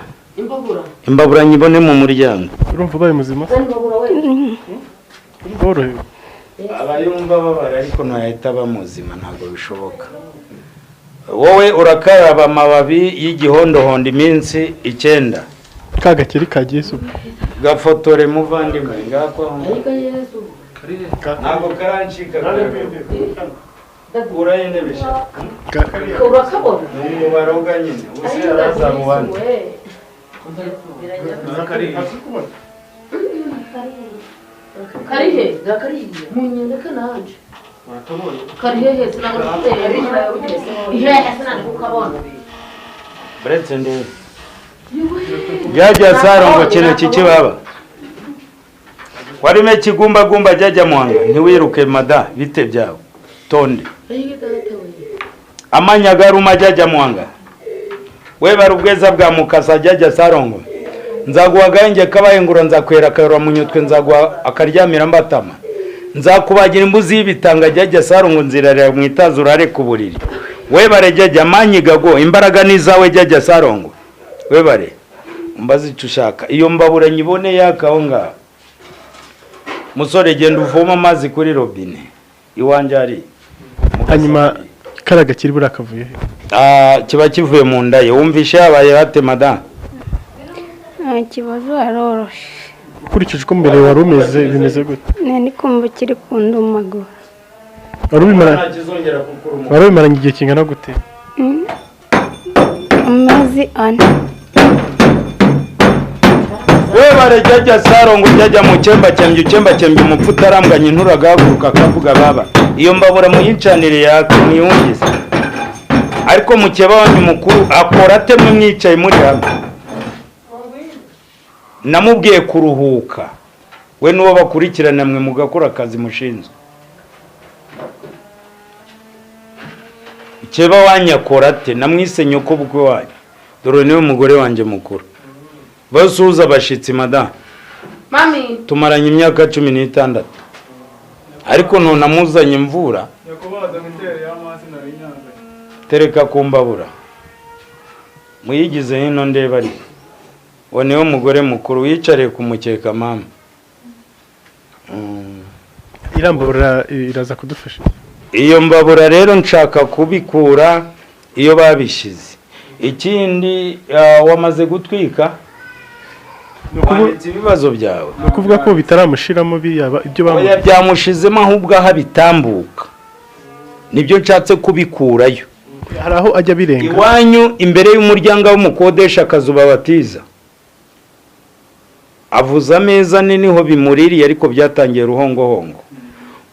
Imbabura nyibone mu muryango. Urumva ubaye muzima? Urumva abayumva babara ariko ntahita bamuzima, ntabwo bishoboka. Wowe urakaraba amababi y'igihondohondo iminsi 9. Kagakeri ka Yesu. Gafotore muvandimwe ngako. Ntabwo karancika. Urayendebesha. Urakabona? Umubaroga nyine. Uzi araza mu bandi. Kari he? Munyereke nanje. Kari hehe? Hehe sinakukabona. Bretse ndebe. Jajja Sarongo kino kikibaba. Warime kigumba gumba Jajja Mwanga, ntiwiruke mada bite byawe. Tonde. Amanya garuma Jajja Mwanga. We barubweza bwa mukasa Jajja Sarongo. Nzaguha ganje kabayengura, nzakwera karura munyutwe, nzaguha akaryamira mbatama. Nzakubagira imbuzi y'ibitanga Jajja Sarongo, nzirarira mu itazura are ku buriri. We bare Jajja manyi gago, imbaraga nizawe Jajja Sarongo. We bare umbaze icyo ushaka. Iyo mbabura nyibone yakaho ngaho. Musore genda uvoma amazi kuri robine iwanje ari. Hanyuma karagakiri burakavuye he? Kiba kivuye mu nda ye. Wumvishe yabaye bate madame? Nta kibazo, aroroshe. Ukurikije uko mbere wari umeze bimeze gute? Nari kumva kiri kundumagura. Wari ubimaranye igihe kingana gute? Amezi 4. Webare jajja Sarongo jajja mukemba cyembye ukemba cyembye umupfu utarambwanye nturagahaguruka akavuga baba. Iyo mbabura muyincanire yaka muyungize. Ariko mukeba wanyu mukuru akora ate mwe mwicaye muri hamwe? Namubwiye kuruhuka. We nuwo bakurikirana mwe mugakora akazi mushinzwe. Mukeba wanyu akora ate? Namwise nyoko bukwe wanyu. Dore niwe mugore wanjye mukuru. Basuhuza abashitsi madame. Mami. Tumaranye imyaka 16. Ariko ntunamuzanye imvura. Tereka kumbabura. Muyigize hino ndeba ariko. Uwo niwe mugore mukuru wicariye ku mukeka mama. Irambabura iraza kudufasha. Iyo mbabura rero nshaka kubikura iyo babishize. Ikindi wamaze gutwika wanditse ibibazo byawe. Ni ukuvuga ko bitaramushiramo biyaba ibyo bamuye. Byamushizemo ahubwo aho bitambuka. Nibyo nshatse kubikurayo. Hari aho ajya birenga. Iwanyu imbere y'umuryango w'umukodesha akazuba batiza. Avuza ameza niho bimuririye ariko byatangiye ruhongohongo.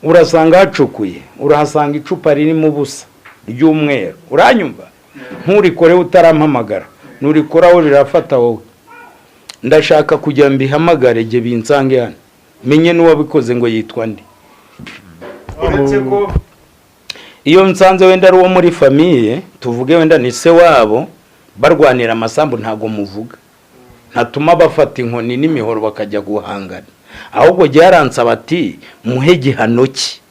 Urasanga hacukuye, urahasanga icupa ririmo ubusa ry'umweru. Uranyumva? Nturikore utarampamagara, nurikoraho rirafata wowe. Ndashaka kujya mbihamagare je binsange hano. Menye n'uwabikoze ngo yitwa nde. Uretse ko iyo nsanze wenda ari uwo muri famille, tuvuge wenda ni se wabo barwanira amasambu ntago muvuga. Ntatuma bafata inkoni n'imihoro bakajya guhangana. Ahubwo byaransaba ati muhe gihano ki.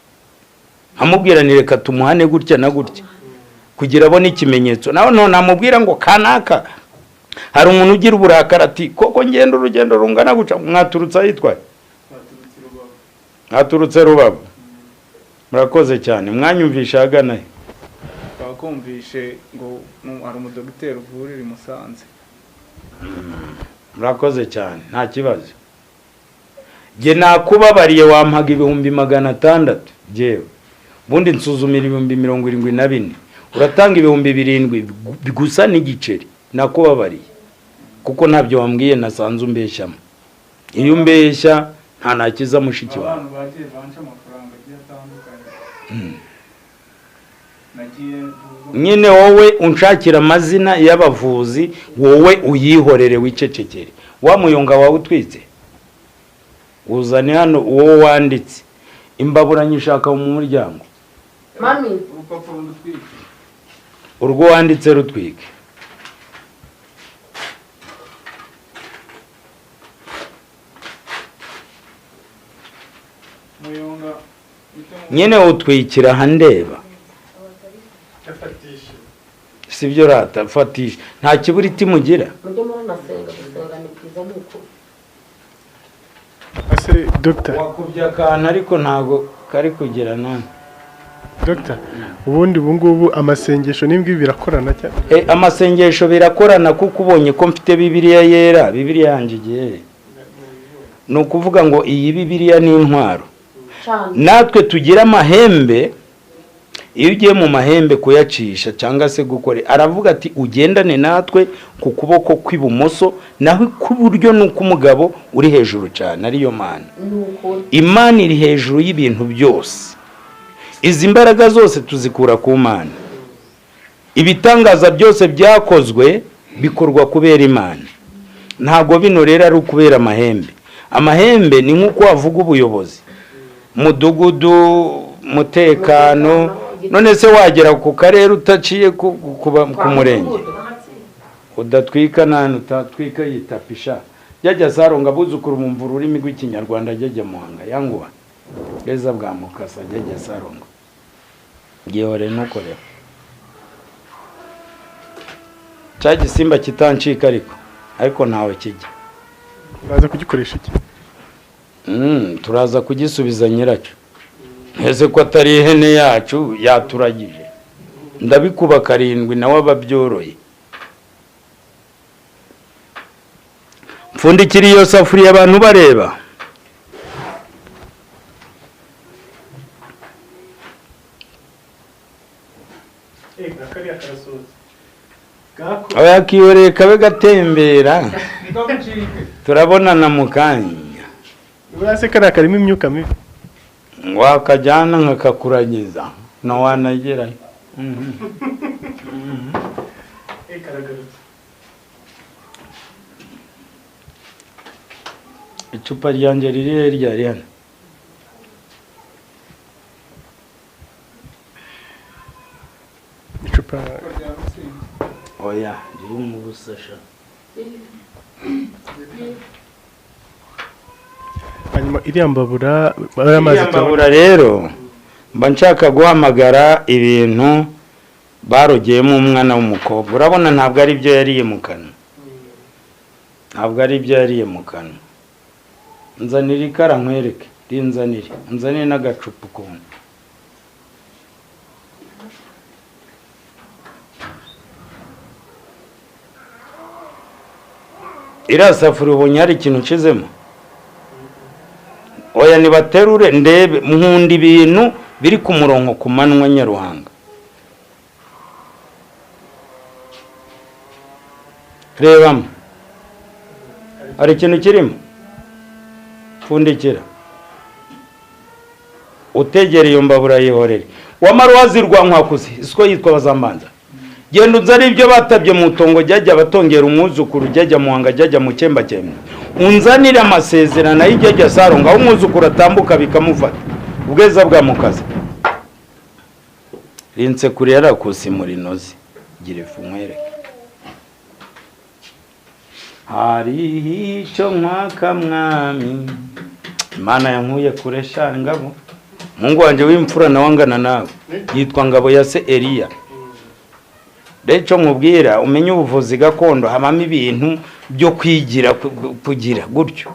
Amubwira ni reka tumuhane gutya na gutya kugira abone ikimenyetso. Naho none namubwira ngo kanaka. Hari umuntu ugira uburakari ati koko ngenda urugendo rungana guca mwaturutse ahitwa mwaturutse Rubavu. Murakoze cyane mwanyumvisha agana he? Twakumvishe ngo hari umudogiteri uvurira i Musanze. Murakoze cyane nta kibazo. Jye nakubabariye wampaga 600,000 jewe. Bundi nsuzumira 74,000. Uratanga 7,000 gusa n'igiceri. Nakubabariye kuko ntabyo wambwiye nasanze umbeshyamo. Iyo umbeshya nta nakiza mushiki wawe. Abantu bagiye banca amafaranga agiye atandukanye. Nagiye nyine wowe unshakira amazina y'abavuzi, wowe uyihorere wicecekere. Wa muyonga wawe utwitse uzane hano uwo wanditse. Imbabura nyishaka mu muryango. Mami urupapuro rutwike. Urwo wanditse rutwike. Nyine utwikira handeba. Sibyo rata fatisha nta kiburiti mugira. Mujye muranasenga gusenga ni byiza nuko. Ase doctor wakubye akantu ariko ntago kari kugira none. Doctor ubundi ubungubu amasengesho n'imbwi birakorana cyane. Amasengesho birakorana kuko ubonye ko mfite Bibiliya yera, Bibiliya yanjye igiye. Ni ukuvuga ngo iyi Bibiliya ni intwaro. Natwe tugira amahembe, iyo ugiye mu mahembe kuyacisha cyangwa se gukore, aravuga ati ugendane natwe ku kuboko kw'ibumoso, naho kuburyo nuko umugabo uri hejuru cyane ariyo Mana. Imana iri hejuru y'ibintu byose. Izi mbaraga zose tuzikura ku Mana. Ibitangaza byose byakozwe bikorwa kubera Imana. Ntago bino rero ari ukubera amahembe. Amahembe ni nkuko wavuga ubuyobozi, mudugudu, mutekano. None se wagera ku karere utaciye ku murenge udatwika nani utatwika yitapisha jyajya Saronga buzukuru mumva ururimi rw'ikinyarwanda jyajya Muhanga yanguba beza bwa mukasa jyajya Saronga gihore ntukoreho cya gisimba kitancika ariko ntawe kijya. Uraza kugikoresha iki? Turaza kugisubiza nyiracyo. Ese ko atari ihene yacu yaturagije. Ndabikuba 7 nawe ababyoroye. Mfundikira iyo safuriya abantu bareba. Oya, kihoreye kabe gatembera. Turabonana mu kanya. Buriya se kariya karimo imyuka mibi? Wakajyana nkakakuragiza ntiwanagerayo. Icupa ryanjye riri he? Ryari hano. Icupa? Oya, riri mu busasha. Hanyuma iriya mbabura, ariya mazi Iriya turabona? Mbabura rero mba nshaka guhamagara ibintu barogeyemo umwana w'umukobwa. Urabona ntabwo ari byo yariye mu kanwa, ntabwo ari ibyo yariye mu kanwa. Nzanira ikara nkwereke, rinzanire, nzanire n'agacupa ukuntu. Iriya safuriya ubonye hari ikintu nshizemo? Oya, nibaterure ndebe. Nkunda ibintu biri ku murongo ku manywa nyaruhanga. Rebamo, hari ikintu kirimo? Pfundikira, utegereye iyo mbabura, yihorere. Wamara wazirwa nkwakuze isiko yitwa bazambanza. Genda unzane ibyo batabye mu itongo, jyajya batongera umwuzukuru, jyajya muhanga, jyajya mu cyembakembe. Unzanire amasezerano y'ijyajya saronga, aho umwuzukuru atambuka bikamufata ubweza bwa mukazi. Rinse kure yarakusi muri nozi. Gira ifu nkwereke. Hariho icyo nkwaka mwami. Imana yankuye kure sha Ngabo. Mungu wanjye w'imfura nawe angana nawe, yitwa Ngabo ya se Eliya. Rero icyo nkubwira, umenye ubuvuzi gakondo habamo ibintu byo kwigira kugira gutyo.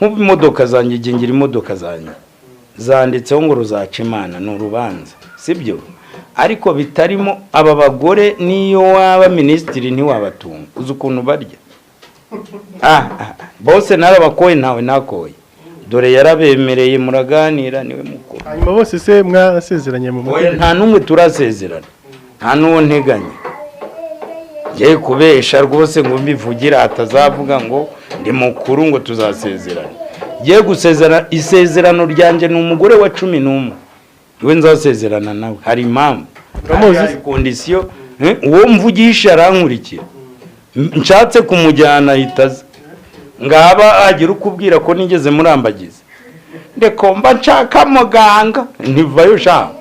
Nk'ubu imodoka zanjye, igihe ngira imodoka zanjye zanditseho ngo ruzaca Imana ni urubanza, sibyo? Ariko bitarimo aba bagore, niyo waba minisitiri ntiwabatunga. Uzi ukuntu barya? Bose narabakoye, ntawe nakoye. Dore yarabemereye, muraganira, niwe mukuru. Hanyuma bose se mwasezeranye mu Oya, mategeko? Nta n'umwe turasezerana, nta n'uwo nteganya. Ngiye kubesha rwose ngo mbivugira atazavuga ngo ndi mukuru ngo tuzasezerana. Ngiye gusezerana, isezerano ryanjye ni umugore wa 11, niwe nzasezerana nawe. Hari impamvu. Uramuzi? Hari condition. Uwo mvugisha arankurikira. Nshatse kumujyana ahita aza. Ngaba agira ukubwira ko nigeze murambagiza, ndeko mba nshaka muganga, ntivayo ushaka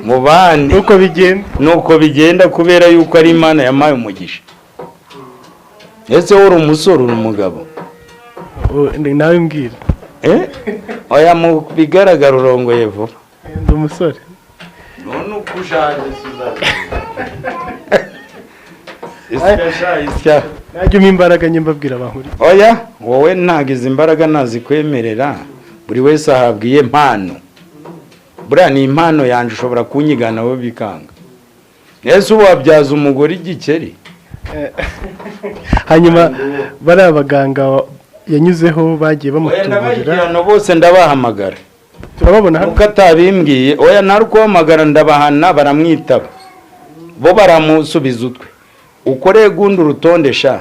mu bandi. Nuko bigenda. Nuko bigenda, kubera yuko ari Imana yampaye umugisha. Ese wowe uri umusore, uri umugabo? Oh, nawe mbwira. Eh, oya, mu bigaragara urongoye vuba. Ndi umusore. None uko ushaje suzana isya sha isya. Najya umpa imbaraga njye mbabwira abantu. Oya, wowe ntabwo izi mbaraga nazikwemerera. Buri wese ahabwa iye mpano. Buriya ni impano yanjye, ushobora kunyigana wowe bikanga. Ese ubu wabyaza umugore igikeri? Hanyuma bariya baganga yanyuzeho bagiye Oya, bamutuburira? ndabahigirana bose, ndabahamagara. Turababona hano? Nuko atabimbwiye. Oya, ntari kuhamagara, ndabahana, baramwitaba, bo baramusubiza utwe. Ukoreye gundi urutonde sha.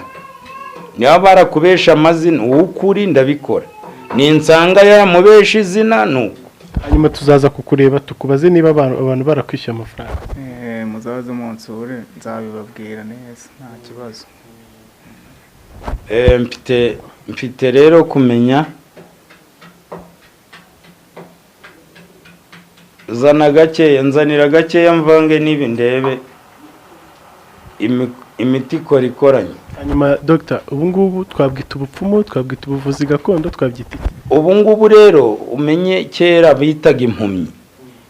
Niba barakubesha amazina, uw'ukuri ndabikora, ninsanga yaramubesha izina nuko. Hanyuma tuzaza kukureba tukubaze niba abantu barakwishyuye amafaranga. Muzaze munsure, nzabibabwira neza, nta kibazo. Mfite rero kumenya. Zana gakeya, nzanira gakeya mvange n'ibi ndebe imiti ikora ikoranye. Hanyuma dogita, ubu ngubu twabwita ubupfumu, twabwita ubuvuzi gakondo, twabyita iki? Ubu ngubu rero umenye kera bitaga impumyi.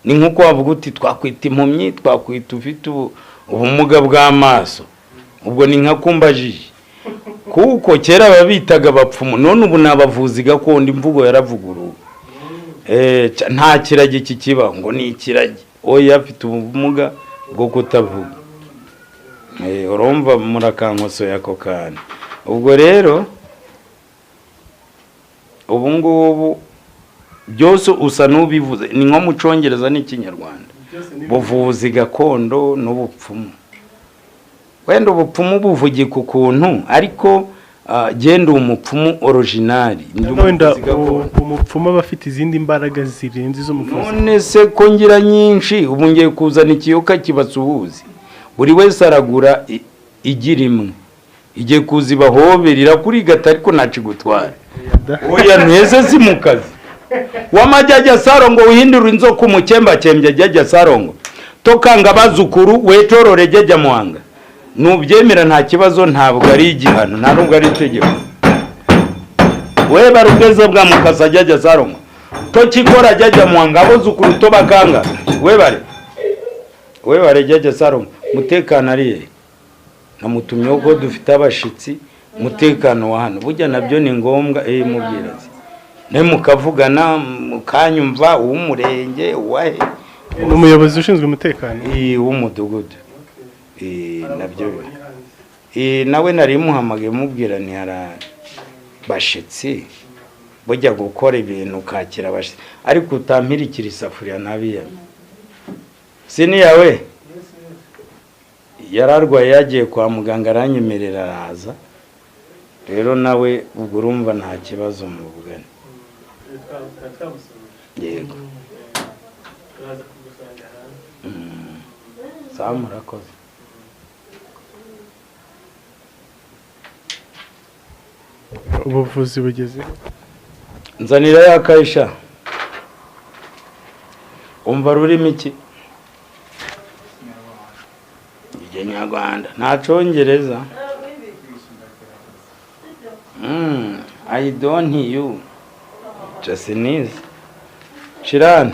Ni nk'uko wavuga uti twakwita impumyi, twakwita ufite ubumuga bw'amaso. Ubwo ni nka kumbajije, kuko kera babitaga abapfumu, none ubu ni abavuzi gakondo. Imvugo yaravuguruwe. Nta kiragi kikiba ngo ni ikiragi. Oya, afite ubumuga bwo kutavuga. Urumva murakankosoye ako kantu. Ubwo rero ubu ngubu byose usa n'ubivuze, ni nko mu Cyongereza n'Ikinyarwanda, buvuzi gakondo n'ubupfumu. Wenda ubupfumu buvugika ukuntu, ariko genda umupfumu originali. Wenda umupfumu aba afite izindi mbaraga zirenze izo muvuzi. None se ko ngira nyinshi, ubu ngiye kuzana ikiyoka kibasuhuze, buri wese aragura igira imwe, igiye kuza ibahobera irakurigata, ariko ntacigutwara. Oya nteze si mu kazi wamajyajya sarongo wihindura inzoka umukembakembye jyajya sarongo tokanga abazukuru wetorore jyajya muhanga. Nubyemera nta kibazo, ntabwo ari igihano, nta nubwo ari itegeko. We barugeze bwa mukasa jyajya sarongo tokikora jyajya muhanga abuzukuru tobakanga webare webare jyajya sarongo. Mutekano ari namutumye ko dufite abashitsi, mutekano wa hano burya nabyo ni ngombwa. Mubwirazi ne mukavugana mukanyumva uw'umurenge uwahe umuyobozi ushinzwe umutekano w'umudugudu nabyo nawe nari muhamagaye mubwira ni harabashitsi bujya gukora ibintu ukakira abashitsi, ariko utampirikira isafuriya ntabiyame. Sini yawe yararwaye yagiye kwa muganga aranyemerera araza, rero nawe ubwo urumva nta kibazo muvugana. Yego sawa, murakoze. Ubuvuzi bugeze nzanira ya kayisha. Umva rurimi iki? Ikinyarwanda nta cyongereza. I don't you just nize shirana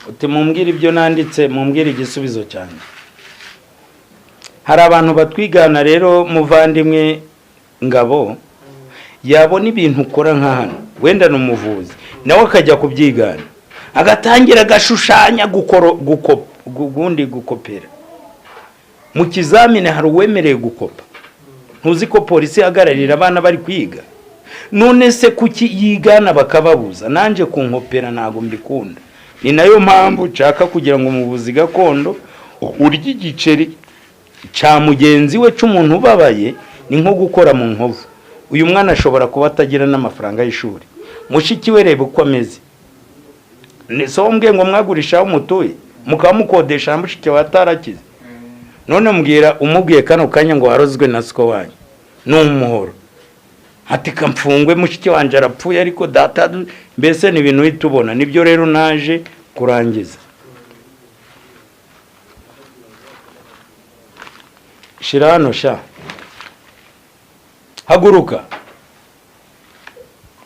uti mumbwire ibyo nanditse, mumbwire igisubizo cyanjye. Hari abantu batwigana rero muvandimwe Ngabo, yabona ibintu ukora nka hano wenda n'umuvuzi nawe akajya kubyigana, agatangira agashushanya gundi gukopera. Mu kizamini hari uwemereye gukopa, ntuzi ko polisi ihagararira abana bari kwiga? None se kuki yigana bakababuza? Nanje kunkopera ntago mbikunda. Ni nayo mpamvu nshaka kugira ngo umuvuzi gakondo urya igiceri cya mugenzi we cy'umuntu ubabaye ni nko gukora mu nkovu. Uyu mwana ashobora kuba atagira n'amafaranga y'ishuri, mushiki we reba uko ameze. So mbwe ngo mwagurisha aho mutuye mukaba mukodesha mushiki we atarakize, none mbwira umubwiye kano kanya ngo warozwe na siko wanyu n'umuhoro ati kamfungwe mushiki wanje arapfuye ariko data, mbese ni ibintu uhita. Nibyo rero naje kurangiza. Shira hano sha, haguruka,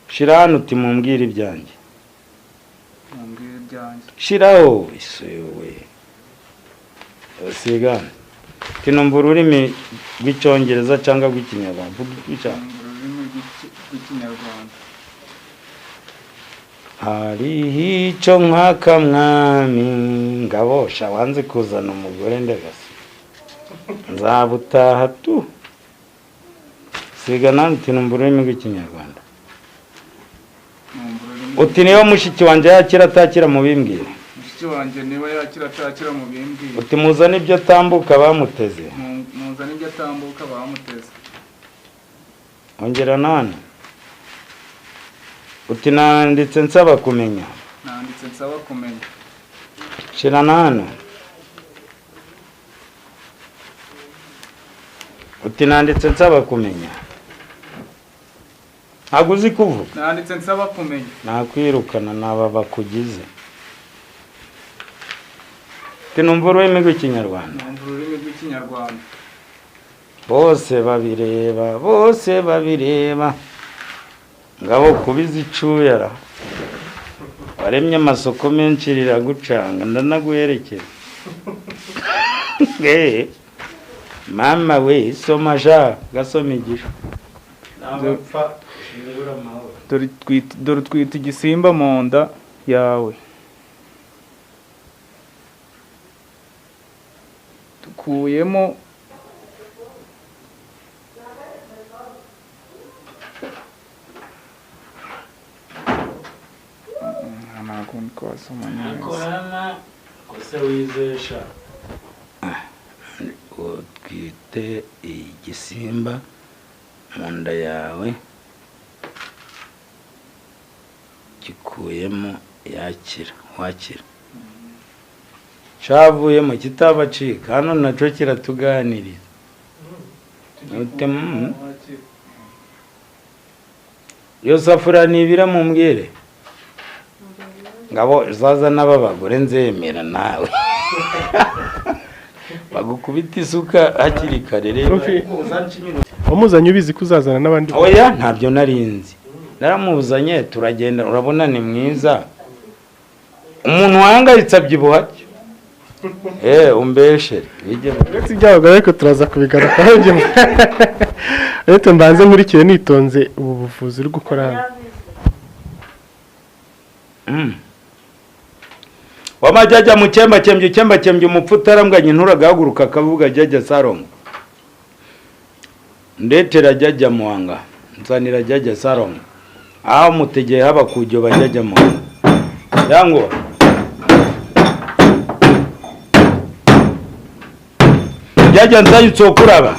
shira hano uti mumbwire ibyanjye, shiraho isewe sigana tinumva ururimi rw'icyongereza cyangwa rw'ikinyarwanda. Hariho icyo nkaka mwami Ngabo sha, wanze kuzana umugore ndagasa nzabutaha tu. Siga nani tinumva ururimi rw'ikinyarwanda. Uti niba mushiki wanjye yakira atakira mubimbwire. Mushiki wanjye niba yakira atakira mubimbwire. Uti muzane ibyo atambuka bamuteze. Muzane ibyo atambuka bamuteze. Ongera nani. Uti nanditse nsaba kumenya. Nanditse nsaba kumenya. Shira nani. Uti nanditse nsaba kumenya. Ntabwo uzi kuvuga. Nanditse nsaba kumenya. Nakwirukana naba bakugize. Tinumva ururimi rw'ikinyarwanda. Numva ururimi rw'ikinyarwanda. Bose babireba, bose babireba. Ngabo kubiza icuyara. Waremye amasoko menshi riragucanga ndanaguherekeza. Mama we soma ja gasoma igisho. Nabapfa Dore twita igisimba mu nda yawe. Dukuyemo ntabwo twasoma neza. Kose wizesha. Ufite igisimba mu nda yawe gikuyemo yakira wakira cavuyemo kitabacika hano naco kiratuganiriza. Iyo safuriya nibira mumbwire ngabo zaza n'ababagore nzemera nawe bagukubita isuka hakiri kare. Rero wamuzanye ubizi ko uzazana n'abandi? Oya ntabyo narinzi, naramuzanye turagenda. Urabona ni mwiza, umuntu wahangayitse abyibuha. Umbeshere uretse ibyabaga ariko turaza kubigarukaho. Rero mbanze nkurikiye nitonze ubu buvuzi uri gukora hano. Wamajyajya mu cyembakembye cyembakembye umupfu utarambwanye nturagahaguruka akavuga jyajya sarongo ndetera jyajya muhanga nzanira jyajya sarongo aho mutegeye haba kujyo bajyajya muhanga yango jyajya nzayitsokuraba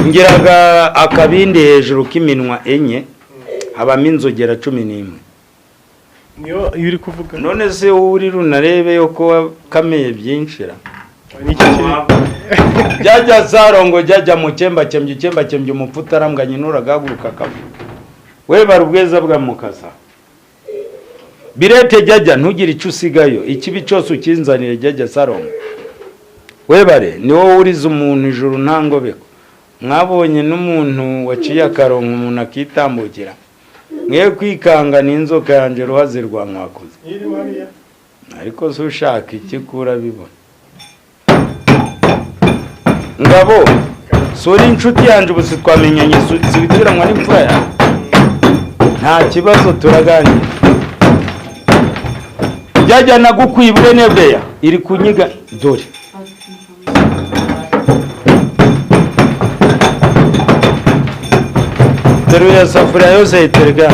ngiraga akabindi hejuru k'iminwa 4 habamo inzogera 11. Niyo uri kuvuga none se uri runarebe yuko kameye byinshira jyajya sarongo jyajya mu cyembakembye cyembakembye umupfu utarambwanye nturagahaguruka akavuga we barubweza bwa mukasa birete jyajya ntugire icyo usigayo ikibi cyose ukinzanire jyajya sarongo webare ni wowe uriza umuntu ijuru ntangobeko. Mwabonye n'umuntu waciye akarongo umuntu akitambukira mwe kwikanga n'inzoka yanje ruhaze rwa mwakoze ariko se ushaka iki kurabibona. Ngabo suri inshuti yanje ubu twamenyanye sibitiranwa n'imfura yawe nta kibazo turaganira. Jyajya nagukwibure nebeya iri kunyiga dore teruya safuriya yose itereka.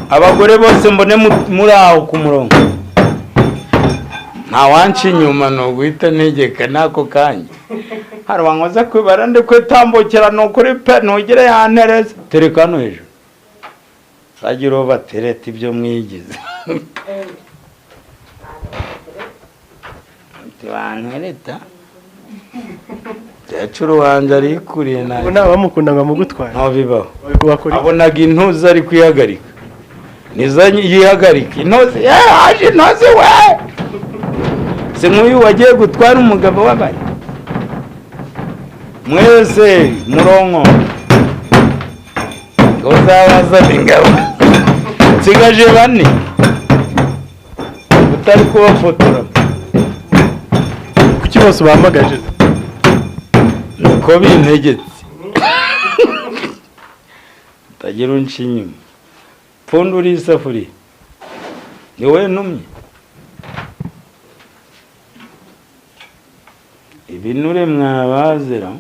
Abagore bose mbone muri aho ku murongo nta wanci inyuma no guhita ntegeka nako kanya hari wankoza kwibara ndi kwitambukira nukuri pe ntugire yantereza tereka hano hejuru sagira batereta ibyo mwigize bantereta Cyacuru wanje arikuriye nawe nta bamukunda ngo amugutware nto bibaho. Abonaga intuza ari kwihagarika niza yihagarika intozi haje intozi we se nk'uyu wagiye gutwara umugabo w'abari mwese muronko ngo uzabazane ingabo nsigaje 4 utari kubafotora. Kuki bose bahamagaje? Nuko bintegetse utagira unca inyuma pfundura isafuriya ni wowe ntumye ibinure mwabazira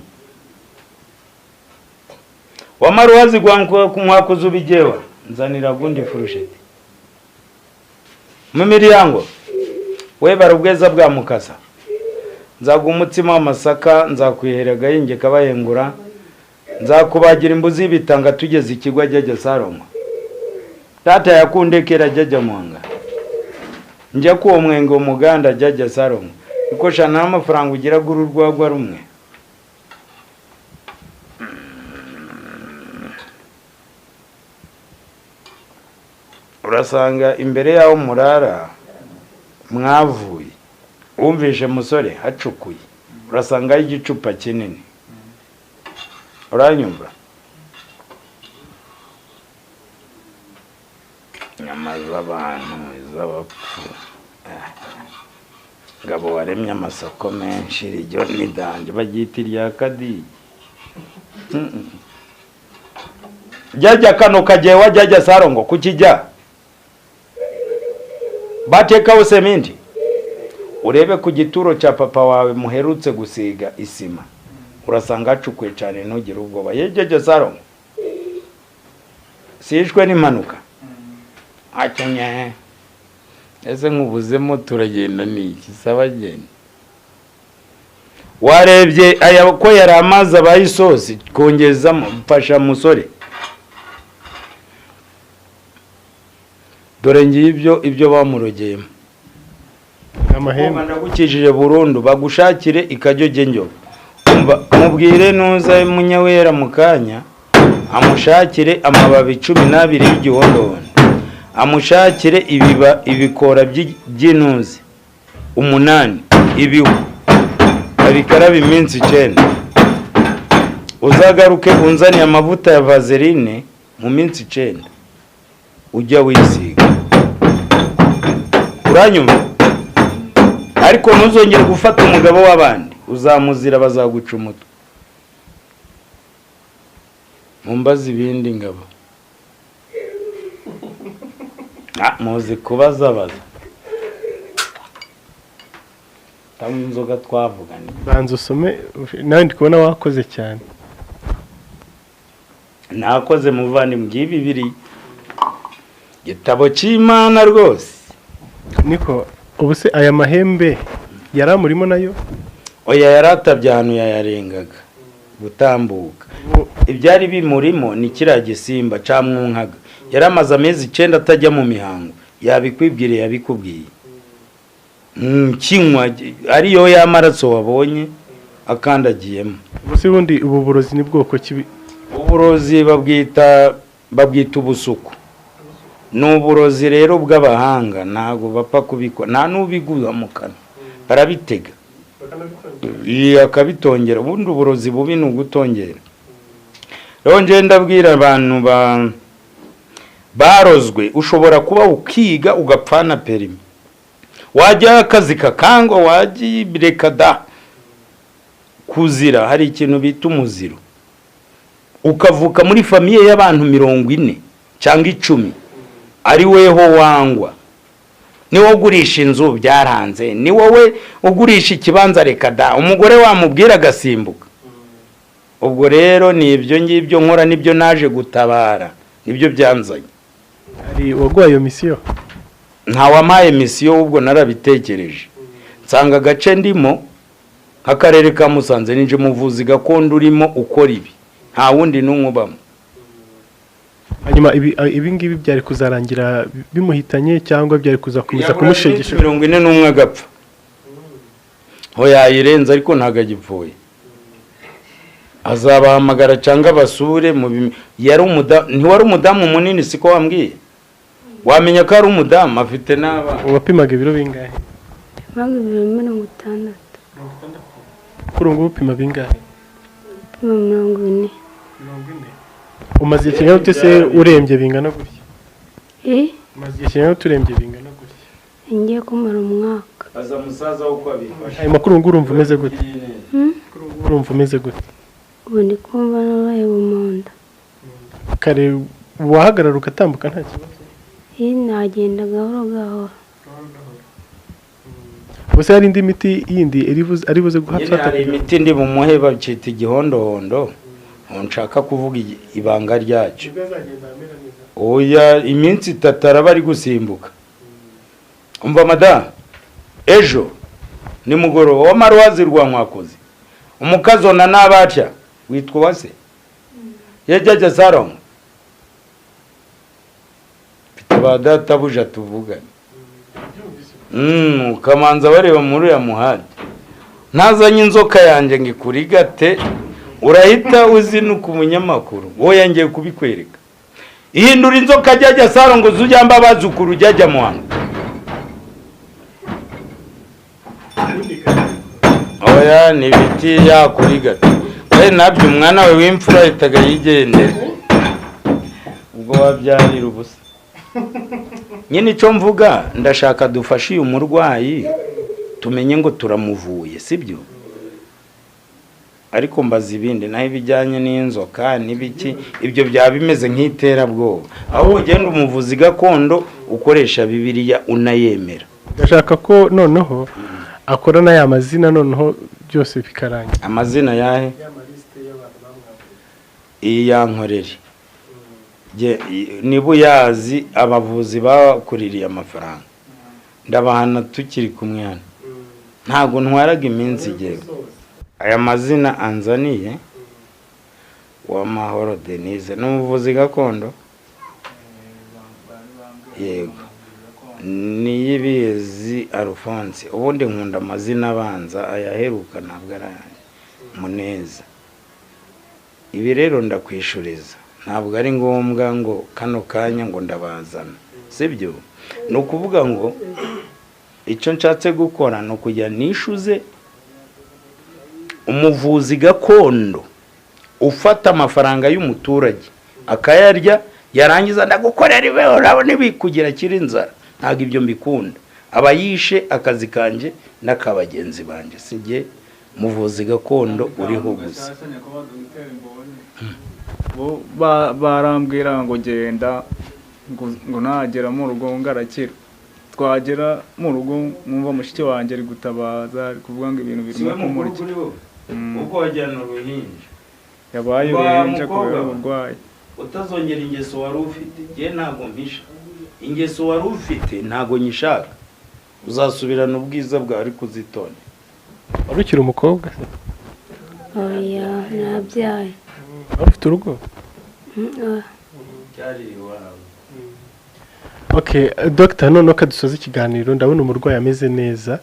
wamara uwazigwa mwakoze ubigewa nzanira gundi furusheti mu miryango we barubweza bwa mukasa nzaguha umutsima w'amasaka nzakwihera agahenge kabahengura nzakubagira imbuzi y'ibitanga tugeze ikigwa jyajya sarongo tata yakundekera jyajya muhanga njya kuwo mwenge umuganda jyajya sarongo kuko shana n'amafaranga ugira gura urwagwa rumwe. Urasanga imbere yaho murara mwavuye wumvishe musore hacukuye urasanga igicupa kinini uranyumva inyama z'abantu iz'abapfu ngabo waremye amasoko menshi iryo ni danje baryita irya kadigi jyajya kano kagiye wajyajya sarongo kukijya batekaho seminti urebe ku gituro cya papa wawe muherutse gusiga isima urasanga hacukuye cyane ntugire ubwoba yejeje sarongo sishwe n'impanuka akenye ese nkubuzemo turagenda niki saba genda Warebye aya ko yari amazi abaye isosi, kongezamo. Mfasha musore, dore ngibyo ibyo bamurogeyemo. Amahembe. Ndagukijije burundu, bagushakire ikajyoge njyoba. Umva mubwire nuza munyawera mu kanya amushakire amababi 12 y'igihondohondo, amushakire ibikora by'intuzi 8, ibihu abikarabe iminsi 9. Uzagaruke unzaniye amavuta ya vaseline mu minsi 9 ujya wisiga. Uranyumva? Ariko ntuzongere gufata umugabo w'abandi, uzamuzira bazaguca umutwe. Mumbaze ibindi ngabo. Muzi kubazabaza. Tanywa inzoga twavuganye. Banza usome, nawe ndi kubona wakoze cyane. Nakoze muvandimwe, ngibi bibiri gitabo cy'Imana rwose. Niko ubu se aya mahembe yari amurimo nayo? Oya, yaratabye ahantu yayarengaga gutambuka. Ibyari bimurimo ni kiriya gisimba camwunkaga. Yari amaze amezi 9 atajya mu mihango, yabikwibwiriye, yabikubwiye. Kinywa ariyo y'amaraso wabonye akandagiyemo. Ubuse ubundi ubu burozi ni bwoko ki? Uburozi babwita ubusuku. Ni uburozi rero bw'abahanga, ntago bapfa kubikora, nta n'ubigura mu kanwa, barabitega akabitongera. Ubundi uburozi bubi ni ugutongera. Rero njye ndabwira abantu barozwe, ushobora kuba ukiga ugapfana perimi, wajya akazi kakangwa, wajya da kuzira. Hari ikintu bita umuziro, ukavuka muri famiye y'abantu 40 cyangwa 10, ari weho wangwa. Ni wowe ugurisha inzu byaranze, ni wowe ugurisha ikibanza reka da, umugore wamubwira agasimbuka. Ubwo rero ni ibyo ngibyo nkora, nibyo naje gutabara, nibyo byanzanye. Hari uwaguhaye iyo misiyo? Ntawampaye misiyo, ubwo narabitekereje nsanga agace ndimo nk'akarere ka Musanze ninje umuvuzi gakondo urimo ukora ibi, nta wundi n'umwe ubamo. Hanyuma ibi ngibi byari kuzarangira bimuhitanye cyangwa byari kuzakomeza kumushegesha? 41 agapfa. Ho yayirenze ariko ntago agipfuye. Azabahamagara cyangwa basure mu yari umudamu, ntiwari umudamu munini siko wambwiye? Wamenya ko ari umudamu afite n'abana. Wapimaga ibiro bingahe? Napimaga ibiro 60. Kuri ubu upima bingahe? Upima 40. 40. Umaze igihe kingana gute se urembye bingana gutya? Umaze igihe kingana gute urembye bingana gutya? Ngiye kumara umwaka. Aza musaza uko abifashe. Ayo makuru ngo urumva umeze gute? Kuri ubu urumva umeze gute? Ubu ndi kumva nabaye bumunda. Kare wahagarara ugatambuka nta kibazo? Nagenda gahoro gahoro. Ubuse hari indi miti yindi ari buze guhafata? Hari imiti ndi bumuhe bacita igihondohondo. Nshaka kuvuga ibanga ryacyo. Oya, iminsi 3 araba ari gusimbuka. Umva madamu, ejo nimugoroba w'amaruwazi rwa Nkwakoze, umukazona n'abaca witwa wase yajyaga Salomo, mfite ba databuja tuvugane. Ukamanza bareba muri ya muhanda, ntazanye inzoka yanjye ngo ikurigate, urahita uzinuka umunyamakuru. Wowe ngiye kubikwereka. Ihindura inzoka jyajya Salomo ngo zujyamba abazukuru jyajya muhanga. Oya ni ibiti yakurigata. We nabyo umwana we w'imfura ahitaga yigendera. Ubwo wabyarira ubusa. Nyine icyo mvuga, ndashaka dufashe uyu murwayi tumenye ngo turamuvuye, sibyo? Ariko mbaza ibindi naho ibijyanye n'inzoka n'ibiki, ibyo byaba bimeze nk'iterabwoba. Aho ugenda umuvuzi gakondo ukoresha Bibiliya unayemera. Ndashaka ko noneho akora na ya mazina noneho byose bikarangira. Amazina yahe? Iyankorere. Niba uyazi abavuzi bakuririye amafaranga ndabahana tukiri kumwe hano. Ntago ntwaraga iminsi igihe. Aya mazina anzaniye, Uwamahoro Denise ni umuvuzi gakondo, yego. Niyibizi Alphonse, ubundi nkunda amazina abanza, ayaheruka ntabwo ari ayanjye. Muneza, ibi rero ndakwishuriza, ntabwo ari ngombwa ngo kano kanya ngo ndabazana, sibyo? Ni ukuvuga ngo icyo nshatse gukora ni ukujya nishuze umuvuzi gakondo ufata amafaranga y'umuturage akayarya, yarangiza ndagukorera ibi, urabona ibi, kugira kiri inzara. Ntabwo ibyo mbikunda. Aba yishe akazi kanjye n'aka bagenzi banjye. Si jye muvuzi gakondo uriho gusa. Bo barambwira ngo genda, ngo nagera mu rugo ngo arakira. Twagera mu rugo nkumva mushiki wanjye ari gutabaza, ari kuvuga ngo ibintu birimo kumurya. Kuko wajyana uruhinja. Yabaye Wa uruhinja mukobwa kubera we. uburwayi. Utazongera ingeso wari ufite. Njye ntabwo mpisha ingeso wari ufite, ntabwo nyishaka. Uzasubirana ubwiza bwawe ariko uzitonde. Wari ukiri umukobwa se? Oya, nabyaye. Wari ufite urugo? Ah. Cyari iwawe. Okay, Dr, noneho ka dusoza ikiganiro, ndabona umurwayi ameze neza.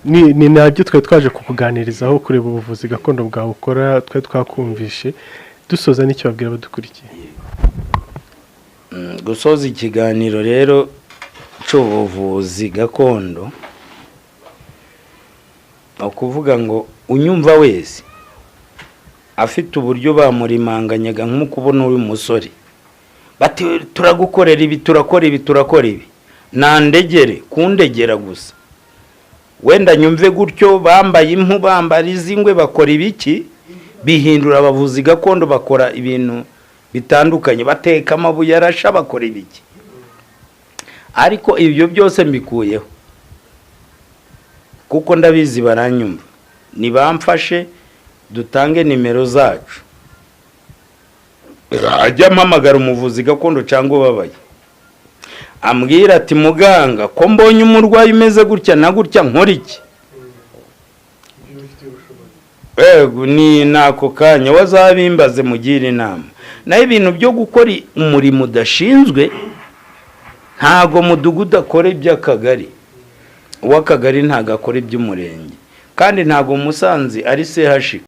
Ni nabyo twari twaje kukuganirizaho, kureba ubuvuzi gakondo bwawe ukora, twari twakumvishe. Dusoza, n'icyo babwira abadukurikiye? Gusoza ikiganiro rero cy'ubuvuzi gakondo, ni ukuvuga ngo unyumva wese afite uburyo bamurimanganyaga, nk'uko ubona uyu musore, bati turagukorera ibi, turakora ibi, turakora ibi, nandegere kundegera gusa, wenda nyumve gutyo. Bambaye impu, bambara izingwe, bakora ibiki, bihindura abavuzi gakondo, bakora ibintu bitandukanye, bateka amabuye arasha, bakora ibiki. Ariko ibyo byose mbikuyeho kuko ndabizi baranyumva. Nibamfashe dutange nimero zacu, ajya ampamagara umuvuzi gakondo cyangwa ubabaye, ambwira ati: "Muganga, ko mbonye umurwayi umeze gutya na gutya, nkora iki?" Ego, ni nako kanya wazabimbaze, mugire inama. Naho ibintu byo gukora umurimo udashinzwe, ntago mudugudu akora iby'akagari, uw'akagari ntago akora iby'umurenge, kandi ntago Musanze ari sehashika.